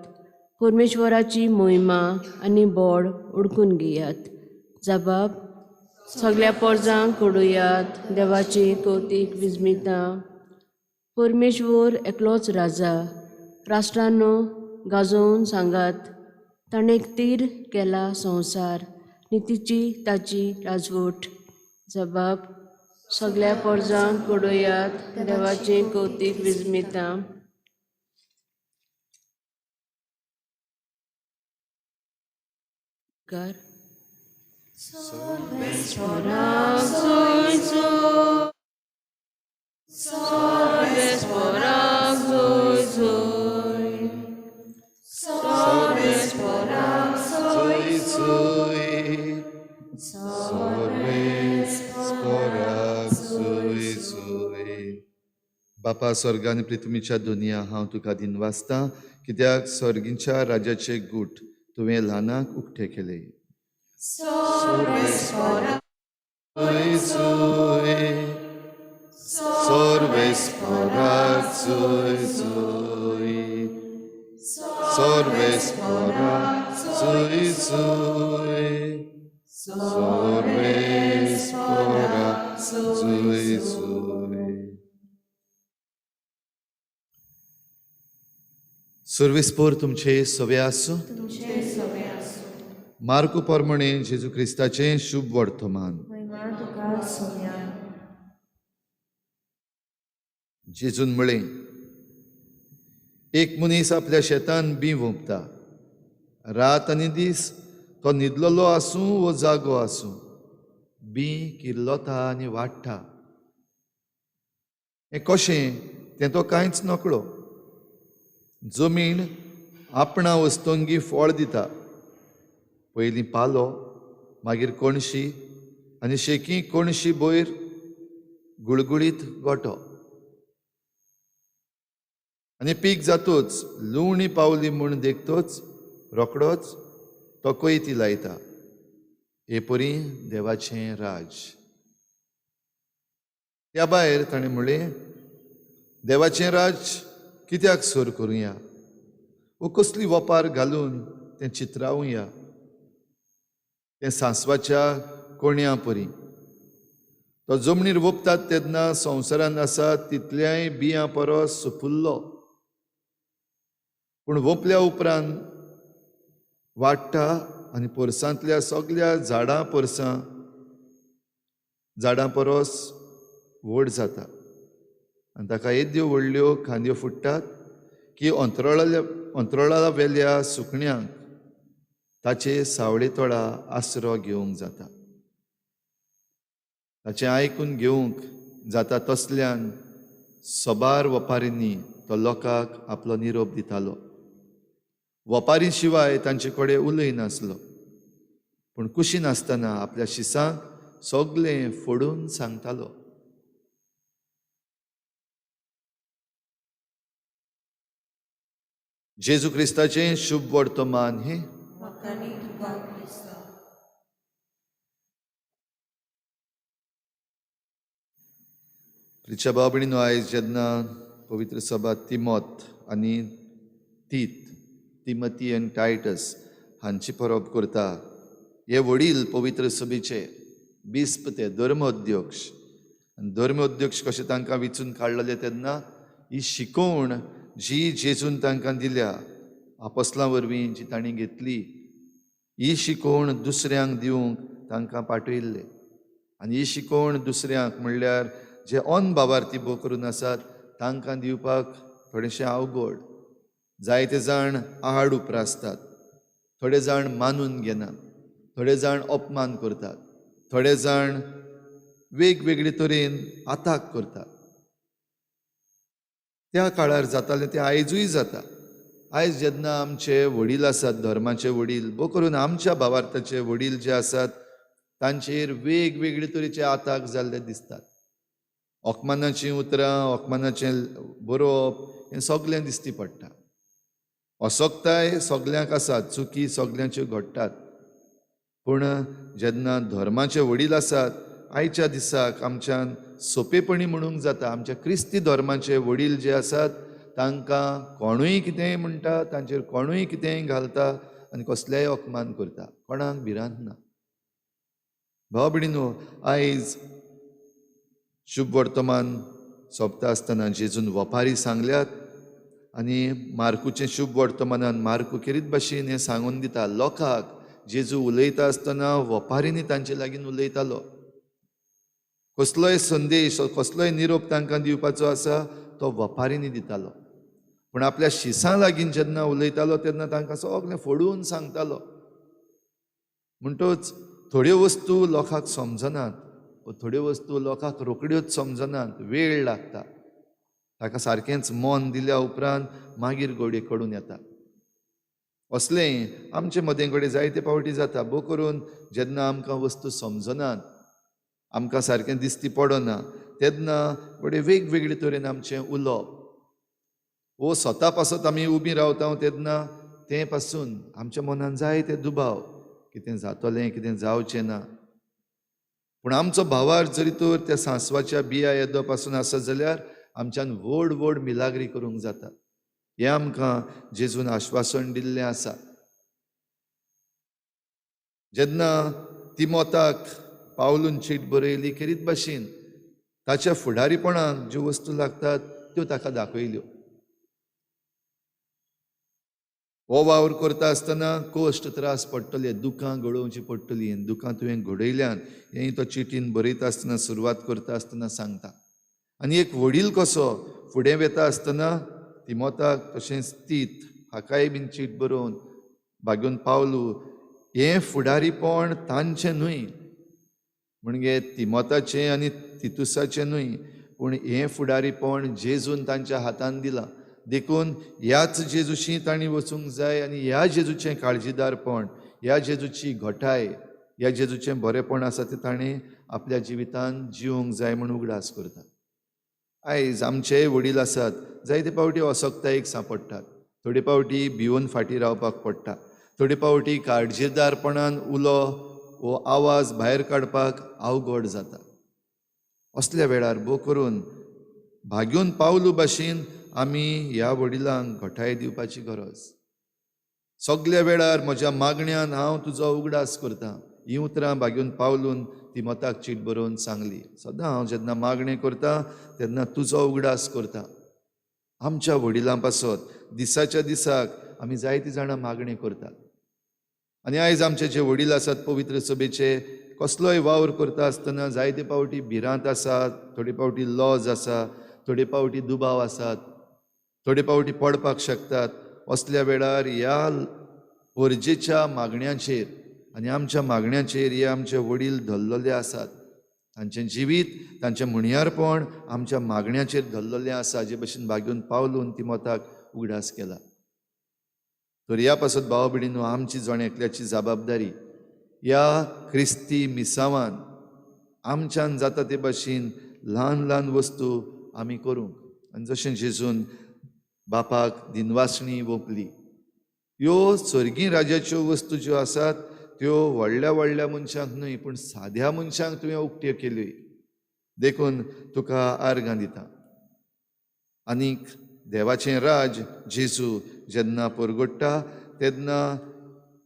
E: परमेश्वराची मोहिमा आनी बोड उडकून घेयात. जबाब. सगल्या पोरजांक कडुयात देवाची कौतीक विजमितां. परमेश्वर एकलोच राजा, राष्ट्रांनो गाजोवन सांगात, ताणें तीर केला संवसार, नितीची ताची राजवट. जबाब. सगल्या पोरजांक कडुयात देवाची कौतीक विजमितां.
A: बापा स्वर्ग आनी पृथ्वीच्या दुनिया, हांव तुका दिनवासता कित्याक स्वर्गीच्या राज्याचे गूट तुवें ल्हानाक उक्ते केले. सर्वेस्पोर तुमचे सवे आसूं. मार्कू प्रमाणे जेजू क्रिस्ताचें शुभ वर्तमान. जेजून म्हळें, एक मनीस आपल्या शेतान बी वोंपता. रात आनी दीस तो न्हिदलेलो आसूं वो जागो आसूं, बी किल्लता आनी वाडटा. हें कशें तें तो कांयच नकळो. जमीन आपणा वस्तुंगी फळ दिता. पयलीं पालो, मागीर कणशी आनी शेकी कणशी वयर गुळगुळीत गोटो. आनी पीक जातोच लुवणी पावली म्हूण देखतोच रोकडोच तो कोयती लायता. हे परी देवाचें राज. त्या भायर ताणें म्हणलें, देवाचें राज कित्याक सर करुया वो कसली वपार घालून तें चित्रावया? तें सांसवाच्या कोण्या परी. तो जमनीर वोपतात तेन्ना संवसारांत आसा तितल्याय बियां परस सुपुल्लो, पूण वोपल्या उपरांत वाडटा आनी पोरसांतल्या सगल्या झाडां परस व्हड जाता. आनी ताका येद्यो व्हडल्यो खांदयो फुट्टात की अंतराळा वेल्या सुकण्यांक ताचे सावळे तोडा आसरो घेवंक जाता. ताचें आयकून घेवंक जाता तसल्यान सबार वपारींनी तो लोकांक आपलो निरोप दितालो. वपारी शिवाय तांचे कडेन उलयनासलो, पूण कुशीन आसतना आपल्या शिसांक सगळें फोडून सांगतालो. जेजू क्रिस्ताचें शुभ वर्तमान हें. प्रिच्या भाव भयणीनो, आयज जेन्ना पवित्र सभा तिमोत आनी तीत, तिमती आनी टायटस हांची परब करता, हे वडील पवित्र सभेचे बिस्प ते धर्मोध्यक्ष. आनी धर्मोध्यक्ष कशें तांकां विचून काडलेले तेन्ना ही शिकवण जी जेजून तांकां दिल्या आपोस्लां वरवीं जी तांणी घेतली, ही शिकवण दुसऱ्यांक दिवंक तांकां पाठयल्ले. आनी ही शिकवण दुसऱ्यांक म्हणल्यार जे ऑन बाबार्थी भो करून आसात तांकां दिवपाक थोडेशें अवघड. जायते जाण आहाड उप्रासतात, थोडे जाण मानून घेनात, थोडे जाण अपमान करतात, थोडे जाण वेगवेगळे तरेन आताक करतात. त्या काळार जातालें तें आयजूय जाता. आयज जेन्ना आमचे वडील आसात, धर्माचे वडील, भो करून आमच्या भावार्थाचे वडील जे आसात तांचेर वेगवेगळे तरेचे आताक जाल्ले दिसतात. अपमानाचीं उतरां, अपमानाचें बरोवप हें सगळें दिसती पडटा. असक्ताय सगल्यांक आसा, चुकी सगल्यांच्यो घडटात. पूण जेन्ना धर्माचे वडील आसात, आयच्या दिसाक आमच्यान सोंपेपणी म्हणूंक जाता आमच्या क्रिस्ती धर्माचे वडील जे आसात तांकां कोणूय कितेंय म्हणटा, तांचेर कोणूय कितेंय घालता आनी कसलेय अपमान करता, कोणाक भिरांत ना. भाव भयणीनो, आयज शुभ वर्तमान सोंपता आसतना जेजून वपारी सांगल्यात आनी मार्कूचें शुभ वर्तमानान मार्कू खेरीत भाशेन हें सांगून दिता लोकांक. जेजू उलयता आसतना वपारींनी तांचे लागीं उलयतालो. कसलोय संदेश, कसलोय निरोप तांकां दिवपाचो आसा तो वपारींनी दितालो. पूण आपल्या शिसां लागीं जेन्ना उलयतालो तेन्ना तांकां सगळें फोडून सांगतालो. म्हणटच थोड्यो वस्तू लोकांक समजनात, थोड्यो वस्तू लोकांक रोखड्योच समजनात, वेळ लागता. ताका सारकेंच मन दिल्या उपरांत मागीर गोडे कडून येता. असलें आमचे मदें कडेन जायते पावटी जाता, भोव करून जेन्ना आमकां वस्तू समजनात, आमकां सारकें दिसती पडना, तेन्ना घडये वेगवेगळे तरेन आमचें उलोवप वो स्वता पासत आमी उबी रावता तेन्ना तें पासून आमच्या मनान जायते दुबाव, कितें जातलें कितें जावचें ना. पूण आमचो भावार जरी तर त्या सांसवाच्या बिया येदो पासून आसत जाल्यार आमच्यान व्हड व्हड मिलाग्री करूंक जाता. हें आमकां जेजून आश्वासन दिल्लें आसा. जेन्ना तिमोताक पावलून चीट बरयली खेरीत भाशेन ताच्या फुडारीपणाक ज्यो वस्तू लागतात त्यो ताका दाखयल्यो. हो वावर करता आसतना कश्ट त्रास पडटले, दुकां घडोवची पडटली, दुकां तुवें घडयल्यान हें तो चिटीन बरयता आसतना सुरवात करता आसतना सांगता. आनी एक वडील कसो फुडें वता आसतना तिमोताक तशेंच तीत हाकाय बीन चीट बरोवन भागून पावलू हें फुडारीपण तांचें न्हय, म्हणजे तिमोताचें आनी तितुसाचें न्हय, पूण हें फुडारीपण जेजून तांच्या हातान दिलां. देखून ह्याच जेजूशी तांणी वचूंक जाय आनी ह्या जेजूचें काळजीदारपण, ह्या जेजूची घटाय, ह्या जेजूचें बरेंपण आसा तें ताणें आपल्या जिवितान जिवंक जाय म्हूण उगडास करता. आयज आमचेय वडील आसात, जायते पावटी असक्तायेक सांपडटात, थोडे पावटी भिवन फाटीं रावपाक पडटा, थोडे पावटी काळजीदारपणान उलो वो आवाज भायर काडपाक अवघड जाता. असल्या वेळार भोव करून भाग्योन पावलू भाशेन आमी ह्या वडिलांक घटाय दिवपाची गरज. सगल्या वेळार म्हज्या मागण्यान हांव तुजो उगडास करता, हीं उतरां भाग्योन पावलून तिमोताक चीट बरोवन सांगली. सदां हांव जेन्ना मागणें करता तेन्ना तुजो उगडास करता. आमच्या वडिलां पासत दिसाच्या दिसाक आमी जायतीं जाणां मागणें करतात. आनी आयज आमचे जे वडील आसात पवित्र सभेचे, कसलोय वावर करता आसतना जायते पावटी भिरांत आसा, थोडे पावटी लॉज आसा, थोडे पावटी दुबाव आसात, थोडे पावटी पडपाक शकतात. असल्या वेळार ह्या गरजेच्या मागण्यांचेर आनी आमच्या मागण्यांचेर हे आमचे वडील धरलेले आसात. तांचें जिवीत, तांचें म्हणयारपण आमच्या मागण्याचेर धरलेलें आसा, जे भशेन भाग्योन पावलून तिमोताक उगडास केला. तर ह्या पासत भाव भयणींनो आमची जण एकल्याची जबाबदारी ह्या क्रिस्ती मिसावान आमच्यान जाता ते भशेन ल्हान ल्हान वस्तू आमी करूंक. आनी जशें जेजून बापाक दिनवासणी वोंपली, ह्यो सर्गी राजाच्यो वस्तू ज्यो आसात त्यो व्हडल्या व्हडल्या मनशांक न्हय पूण साद्या मनशांक तुवें उक्त्यो केल्यो, देखून तुका आर्गां दिता. आनीक देवाचें राज जेजू जेन्ना परगट्टा तेन्ना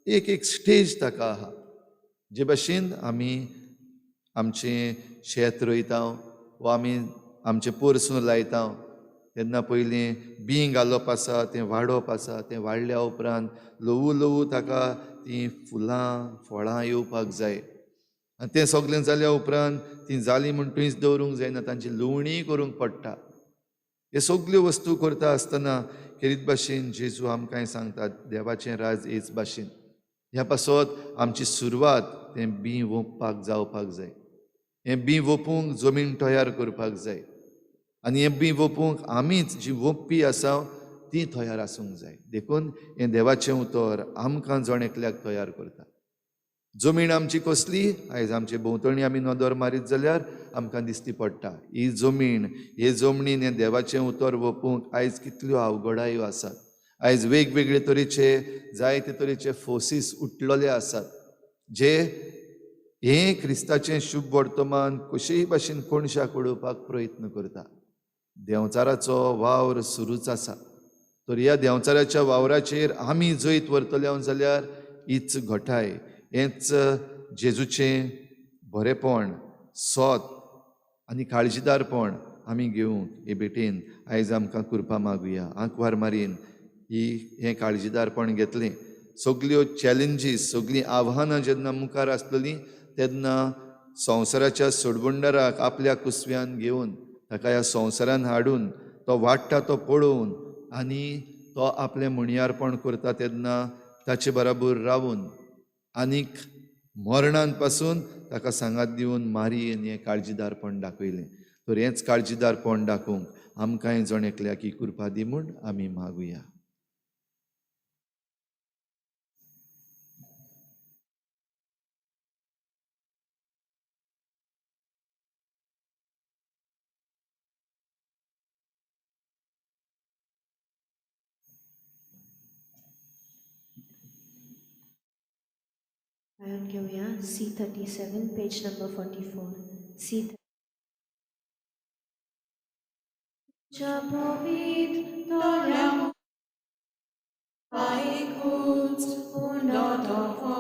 A: एक एक स्टेज ताका आहा. जे भाशेन आमी आमचें शेत रोयता वा आमी आमचें पोरसूं लायता तेन्ना पयलीं बीं घालप आसा, तें वाडप आसा, तें वाडल्या उपरांत ल्हवू ल्हवू ताका तीं फुलां फळां येवपाक जाय. आनी तें सगळें जाल्या उपरांत तीं जालीं म्हूण थंयच दवरूंक जायना, तांची लुवणीय करूंक पडटा. हे सगल्यो वस्तू करता आसतना खेरीत भाशेन जेजू आमकांय सांगतात देवाचें राज हेच भाशेन. ह्या पासत आमची सुरवात तें बीं वोंपपाक जावपाक जाय. हें बीं वोपूंक जमीन तयार करपाक जाय आनी हें बीं वोपूंक आमीच जी वोंपपी आसा ती तयार आसूंक जाय. देखून हें देवाचें उतर आमकां जण एकल्याक तयार करता. जमीन आमची कसली, आयज आमचे भोंवतणी आमी नदर मारीत जाल्यार आमकां दिसती पडटा ही जमीन. हे जमनीन हें देवाचें उतर वोपूंक आयज कितल्यो अवघडायो आसात. आयज वेगवेगळे तरेचे जायते तरेचे फोर्सीस उठलेले आसात जे हें क्रिस्ताचें शुभ वर्तमान कशेय भाशेन कोणशाक उडोवपाक प्रयत्न करता. देंवचाराचो वावर सुरूच आसा. तर ह्या देंवचाराच्या वावराचेर आमी जैत व्हरतले जाल्यार हीच घटाय, हेंच जेजूचें बरेंपण, सोत आनी काळजीदारपण आमी घेवंक हे भेटेन आयज आमकां कृपा मागुया. आंकवार मारीन ही हें काळजीदारपण घेतलें. सगल्यो चॅलेंजीस, सगळीं आव्हानां जेन्ना मुखार आसतलीं तेन्ना संवसाराच्या सोडबंडाराक आपल्या कुसव्यान घेवन ताका ह्या संवसारान हाडून तो वाडटा तो पळोवन आनी तो आपलें म्हणयारपण करता तेन्ना ताचे बराबर रावून आनीक मरणान पासून ताका सांगात दिवन मारयेन हें काळजीदारपण दाखयलें. तर हेंच काळजीदारपण दाखोवंक आमकांय जण एकल्याक ही कृपा दी म्हूण आमी मागुया.
I: गायन घेवया C37, page number 44. C
H: तुज्या पवित्र दोळ्यां आयकूच उंडो धोको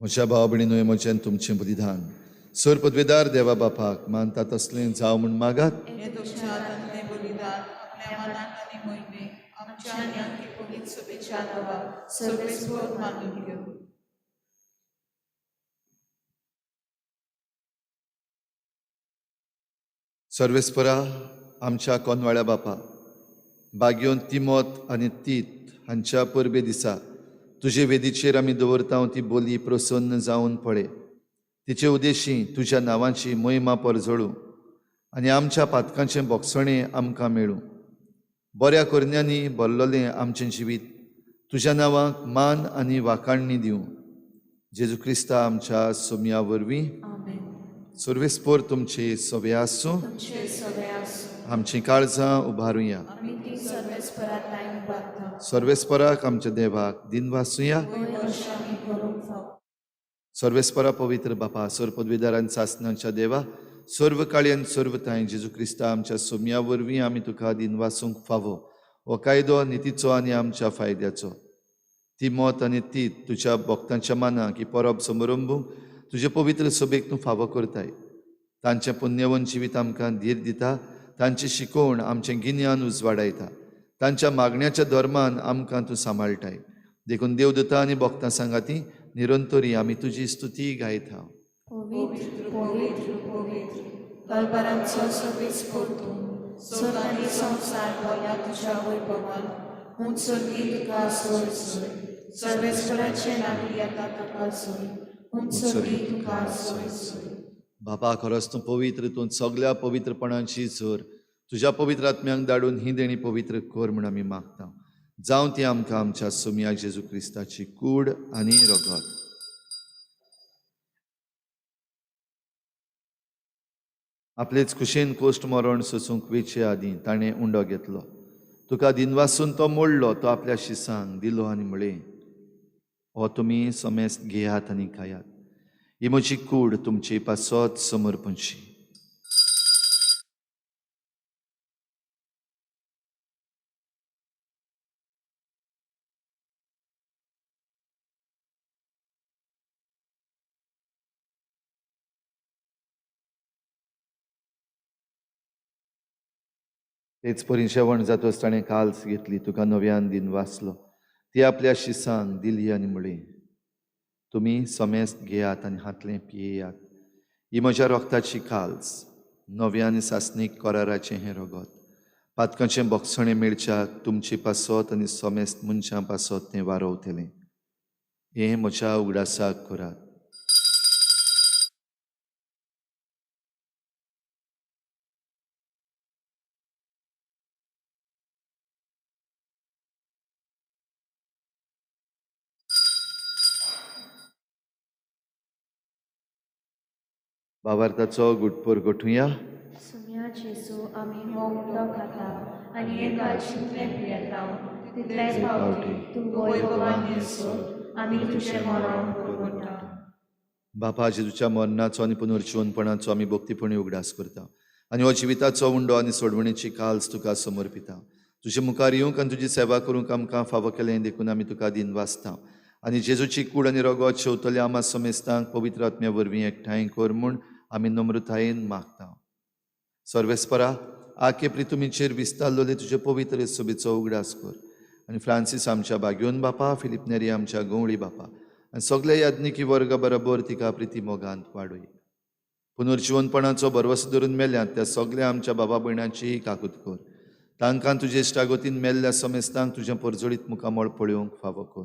A: म्हज्या भाव भयणीनो, म्हजें तुमचें बलिदान सर पदवेदार देवा बापाक मानता तसलें जावं म्हूण मागात.
C: हें तुमच्या हातांतलें बलिदान आपल्या मनाक आनी मोहिमेक आमच्या आनी आमगे पवित्र सभेच्या नांवाक सर्वेस्पर मानून घेवं.
A: सर्वेस्परा आमच्या कोनवाळ्या बापा, बागयोन तिमोत आनी तीत हांच्या परबे दिसा तुजे वेदीचेर आमी दवरता ती बोली प्रसन्न जावन पळय. तिचे उद्देशी तुज्या नांवाची महिमा परजळूं आनी आमच्या पातकांचें बोगसणें आमकां मेळूं. बऱ्या करण्यांनी भरलेलें आमचें जिवीत तुज्या नांवाक मान आनी वाखाणणी दिवं. जेजू क्रिस्ता आमच्या सोम्या वरवीं. सर्वेस्पर तुमचे सवे आसूं. आमचीं काळजां उबारुया. सर्वेस्पराक आमच्या देवाक दिनवासुया. सर्वेस्परा पवित्र बापा, सर्व पदवीदार आनी सासणाच्या देवा, सर्व काळी आनी सर्व थांय जेजू क्रिस्ता आमच्या सोम्या वरवीं आमी तुका दिनवासूंक फावो. हो कायदो नितीचो आनी आमच्या फायद्याचो. तिमोत आनी तीत तुज्या भक्तांच्या मानाक ही परब समारंभूंक तुजे पवित्र सभेक तूं फावो करताय. तांचें पुण्यवंत जिवीत आमकां धीर दिता. तांची शिकवण आमचें गिन्यान उजवाडायता. तांच्या मागण्याच्या धर्मान आमकां तूं सांबाळटाय. देखून देवदूता आनी भक्तां सांगाती निरंतरी आमी तुजी स्तुती गायता.
H: पवित्र पवित्र पवित्र दरबारांचो सर्वेस्पर तूं, स्वर्ग आनी संवसार भरला तुज्या वैभवान. उंच स्वर्गी तुका सोय सोय, सर्वेस्पराचें नांव येता तुका सोय, उंच स्वर्गी तुका सोय सोय.
A: बापा, खरोच तूं पवित्र, तूं सगल्या पवित्रपणाची झर. तुज्या पवित्र आत्म्यांक धाडून ही देणी पवित्र कर म्हूण आमी मागता. जावं ती आमकां आमच्या सोम्या जेजू क्रिस्ताची कूड आनी रगत. आपलेच खुशेन कोश्ट मरण सोसूंक वेचे आदीं ताणें उंडो घेतलो. तुका दिनवासून तो मोडलो, तो आपल्या शिसांक दिलो आनी म्हळें, हो तुमी समेस्त घेयात आनी खायात. ही म्हजी कूड तुमचे पासत समर्पणशी. तेच परी जेवण जातच ताणें काल्स घेतली, तुका नव्यान दिन वाचलो, ती आपल्या शिसांक दिली आनी म्हळी, तुमी समेस्त घेयात आनी हातलें पियेयात. ही म्हज्या रोगताची काल्स, नव्या आनी सासणीक कराराचें हें रगत. पातकांचें बोगसणें मेळच्याक तुमचे पासत आनी समेस्त मनशां पासत तें वारोवतलें. हें म्हज्या उगडासाक करात. भावार्थाचो गुटपोर गोठुया.
I: सुम्या जेजू, आमी हो उंडो खाता आनी हे काळजींतलें पियेता, तितलेच फावटी तूं वैभवान येसो आमी तुजें मरण पुरवता.
A: बापा, जेजूच्या मरणाचो आनी पुनर्जिवनपणाचो आमी भक्तीपणी उगडास करता आनी हो जिविताचो उंडो आनी सोडवणेची काल्स तुका समर्पिता. तुजे मुखार येवंक आनी तुजी सेवा करूंक आमकां फावो केलें देखून आमी तुका दिनवासता आनी जेजूची कूड आनी रगत शेवतल्या आमा समेस्तांक पवित्र आत्म्या वरवीं एकठांय कर म्हूण आमी नम्रतायेन मागता. सर्वेस्परा, आखे प्रितुमीचेर विस्तारलोले तुजे पवित्र सभेचो उगडास कर आनी फ्रांसीस आमच्या बाग्योन बापा, फिलीप नेरी आमच्या गंवळी बापा आनी सगल्या याज्ञिकी वर्गा बरोबर तिका प्रिती मोगांत वाडय. पुनर्जिवनपणाचो भरवसो धरून मेल्यात त्या सगल्या आमच्या बाबा भयणांचीय काकूत कर. तांकां तुजे इश्टागतीन मेल्ल्या समेस्तांक तुजें परजळीत मुखामळ पळोवंक फावो कर.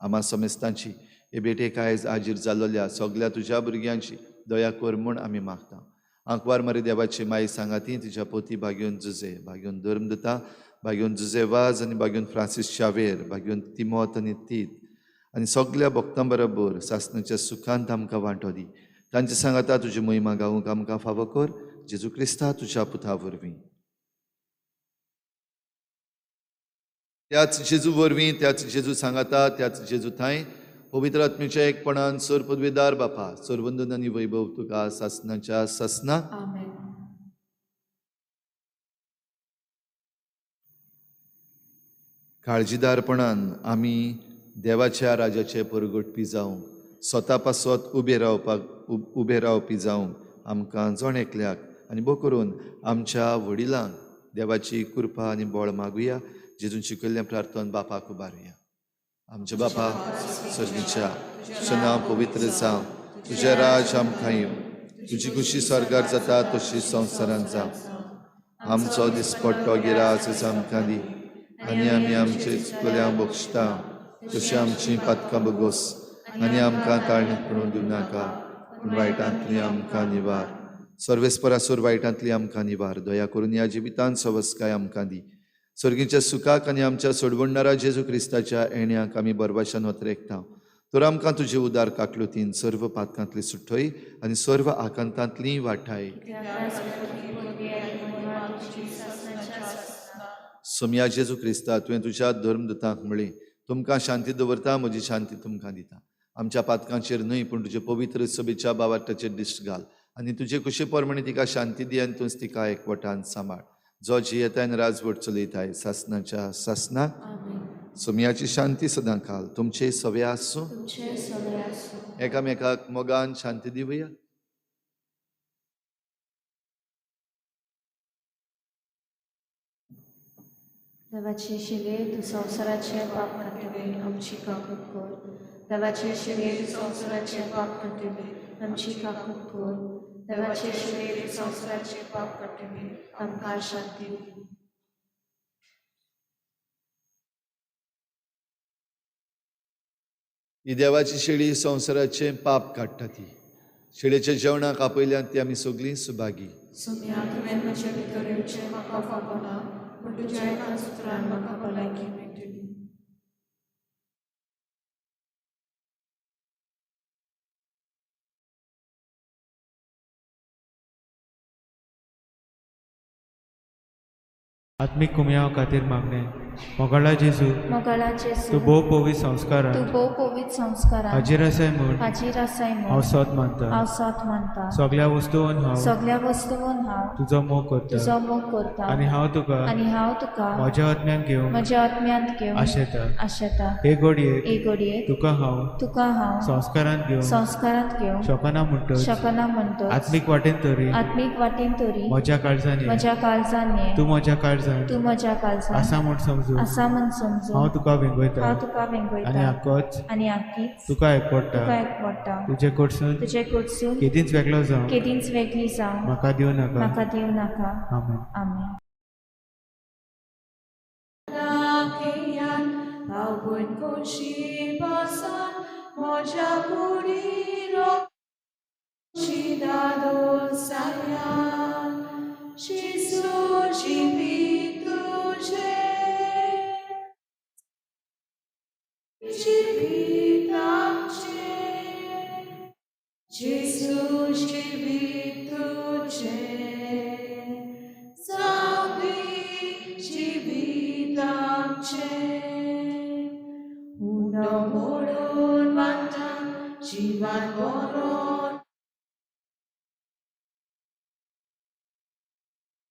A: आमा समेस्तांची हे भेटेक आयज हाजीर जाल्लोल्या सगल्या तुज्या भुरग्यांची दया कर म्हूण आमी मागता. आंकवार मारी देवाची माई सांगाती तिच्या पोती भाग्योन जुजे, भाग्योन धर्मदुता, भाग्योन जुजे वाज आनी भाग्योन फ्रांसीस शावेर, भाग्योन तिमोत आनी तीत आनी सगल्या भक्तां बरोबर सासणाच्या सुखांत आमकां वांटो दी. तांचे सांगाता तुजी महिमा गावूंक आमकां फावो कर, जेजू क्रिस्ता तुज्या पुता वरवीं. त्याच जेजू वरवीं, त्याच जेजू सांगाता, त्याच जेजू थांय पवित्र आत्म्याच्या एकपणान सर पदवेदार बापा, सरवंदन आनी वैभव तुका सासणाच्या सासना.
H: आमेन.
A: काळजीदारपणान आमी देवाच्या राजाचे परगटपी जावंक, स्वता पासत उबे रावपाक उबे रावपी जावंक आमकां जण एकल्याक आनी भोव करून आमच्या वडिलांक देवाची कृपा आनी बळ मागुया. जेजून शिकयल्लें प्रार्थन बापाक उबारुया. आमच्या बापा सर्गीच्या, तुजें नांव पवित्र जावं, तुजें राज आमकां येवं, तुजी खुशी स्वर्गार जाता तशी संवसारांत जावं. आमचो दिसपट्टो गिरास आमकां दी आनी आमी आमचे चुकल्यांक बक्षता तशी आमची पातकां बगोस आनी आमकां ताळणीत पडून दिवं नाका, पूण वायटांतली आमकां निवार. सर्वेस्परासूर वायटांतली आमकां निवार. दया करून ह्या जिवितांत सवस्काय आमकां दी. सर्गीच्या सुखाक आनी आमच्या सोडवणणारा जेजू क्रिस्ताच्या येण्याक आमी बरवाशान वतरेकता. तर आमकां तुजे उदार काकलुतीन सर्व पातकांतली सुटय आनी सर्व आकांतांतली वाठाय. सोमया जेजू क्रिस्ता, तुवें तुज्या धर्मदुतांक म्हळें, तुमकां शांती दवरता, म्हजी शांती तुमकां दिता. आमच्या पातकांचेर न्हय पूण तुजे पवित्र सभेच्या बावाटाचेर दिश्ट घाल आनी तुजे कुशे प्रमाणे तिका शांती दी आनी तूंच तिका एकवटान सांबाळ. जो जियेताय आनी राजवट चलयताय सासणाच्या सासनाक. सोमयाची शांती सदां काल तुमचे सवे आसूं. एकामेकाक मोगान शांती दिवया.
H: देवाचे शिले तूं संवसाराचें पाप काडटले, आमची काकूत कर. देवाचे शिले तूं संवसाराचें पाप काडटले, आमची काकूत कर. देवाचे शिले तूं संवसाराचें पाप काडटले, आमकां शांती दी.
A: ही देवाची शेळी संवसाराचें पाप काडटा. ती शेळेच्या जेवणाक आपयल्यान ती आमी सगळीं सुभागी.
H: सोम्या, तुवें म्हजे भितर येवचें म्हाका फावना, पूण तुज्या एका सुत्रान म्हाका भलायकी मेळटली.
J: आत्मीक कुमयाव खातीर मागणें. मोगाळा जेजू,
H: मोगाळा जेजू,
J: तूं भोव पवित्र संस्कारान,
H: तूं भोव पवित्र संस्कारान
J: हाजीर आसाय म्हूण,
H: हाजीर आसाय म्हूण
J: हांव सत मानता,
H: हांव सत मानता.
J: सगल्या वस्तून हांव,
H: सगल्या वस्तून हांव
J: तुजो मोग करता,
H: तुजो मोग करता
J: आनी हांव तुका,
H: आनी हांव तुका
J: म्हज्या आत्म्यान घेवन,
H: म्हज्या आत्म्यांत घेवन
J: आशेता,
H: आशेता.
J: हे घडयेक,
H: हे घडयेक
J: तुका हांव,
H: तुका हांव
J: संस्कारांत घेवन,
H: संस्कारांत घेवन
J: शकना म्हणटच,
H: शकना म्हणटच
J: आत्मीक वाटेन तरी,
H: आत्मीक वाटेन तरी
J: म्हज्या काळजान,
H: म्हज्या काळजान ये,
J: तूं म्हज्या काळजान,
H: तूं म्हज्या काळजान
J: आसा म्हूण समजून,
H: आसा म्हूण समजून
J: हांव तुका वेंगयता,
H: हांव तुका वेंगयता
J: आनी आकोच,
H: आनी आकीच
J: तुका एकवटा,
H: तुका एकवटा.
J: तुजे कडसून,
H: तुजे कडसून
J: केदींच वेगळो जावं,
H: केदींच वेगळी जावं
J: म्हाका दिवं नाका,
H: म्हाका दिवं नाका.
J: आमेन.
H: आमेन. जेजू जिवीत तुजें, जावं दी जिवीत आमचें. उंडो मोडून वांटा जिवान बरोवन,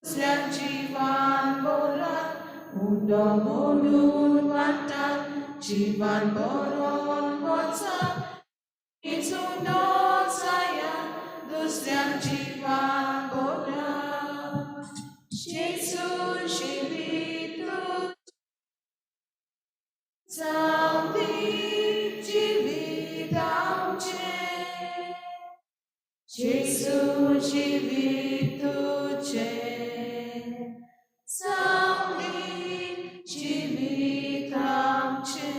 H: दुसऱ्या जिवान बरोवन, उंडो मोडून वांटा जिवान बरोवन वचा, दुसऱ्या जिवान बोला. जेजू जिवीत तुजें जावंदी जिवीत आमचें.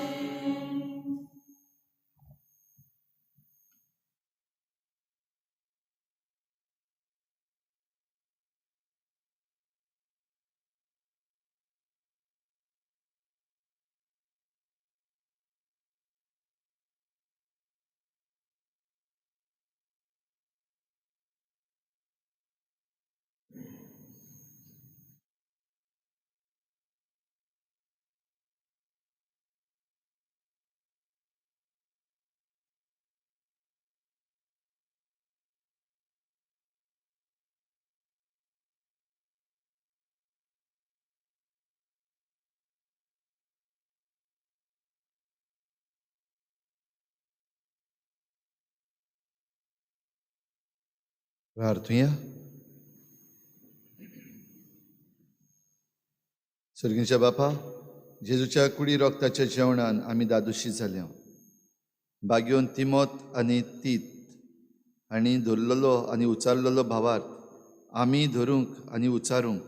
A: प्रार्थुया. सर्गीच्या बापा, जेजूच्या कुडी रोगताच्या जेवणान आमी दादोशी जाल्या. बागेवन तिमोत आनी तीत हांणी धरलेलो आनी उचारलेलो भावार्थ आमी धरूंक आनी उचारूंक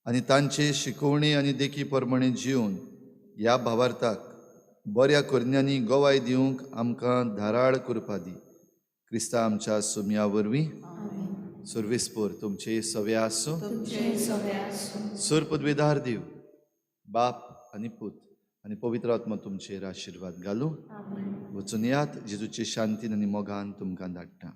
A: आनी तांचे शिकोवणी आनी देखी प्रमाणे जिवन ह्या भावार्थाक बऱ्या करण्यांनी गवाय दिवंक आमकां धाराळ करपा दी. क्रिस्ता आमच्या सुमया वरवीं. सर्वेस्पोर तुमचे सवे आसूं. सर पदवेदार देव बाप आनी पूत आनी पवित्र आत्मा तुमचेर आशिर्वाद घालूं. वचून यात, जेजूचे शांतीन आनी मोगान तुमकां धाडटा.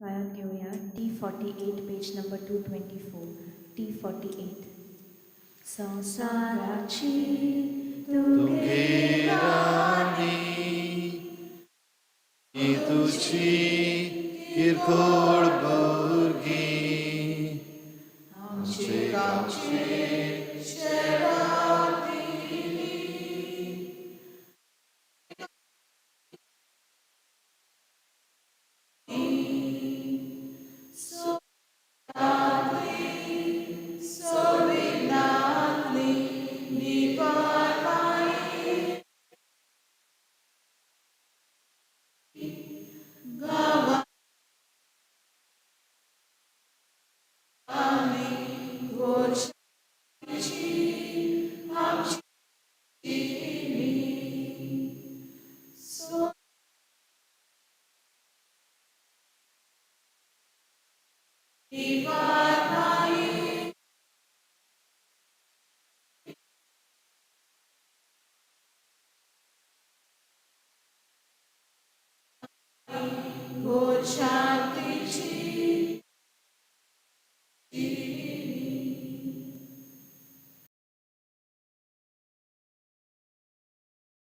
I: गायन घेवया T48 page number 224. T48. संवसाराची
A: तुगे राणी तुजी किरकोळ भुरगीं आमचे गांवचे
H: शांतीची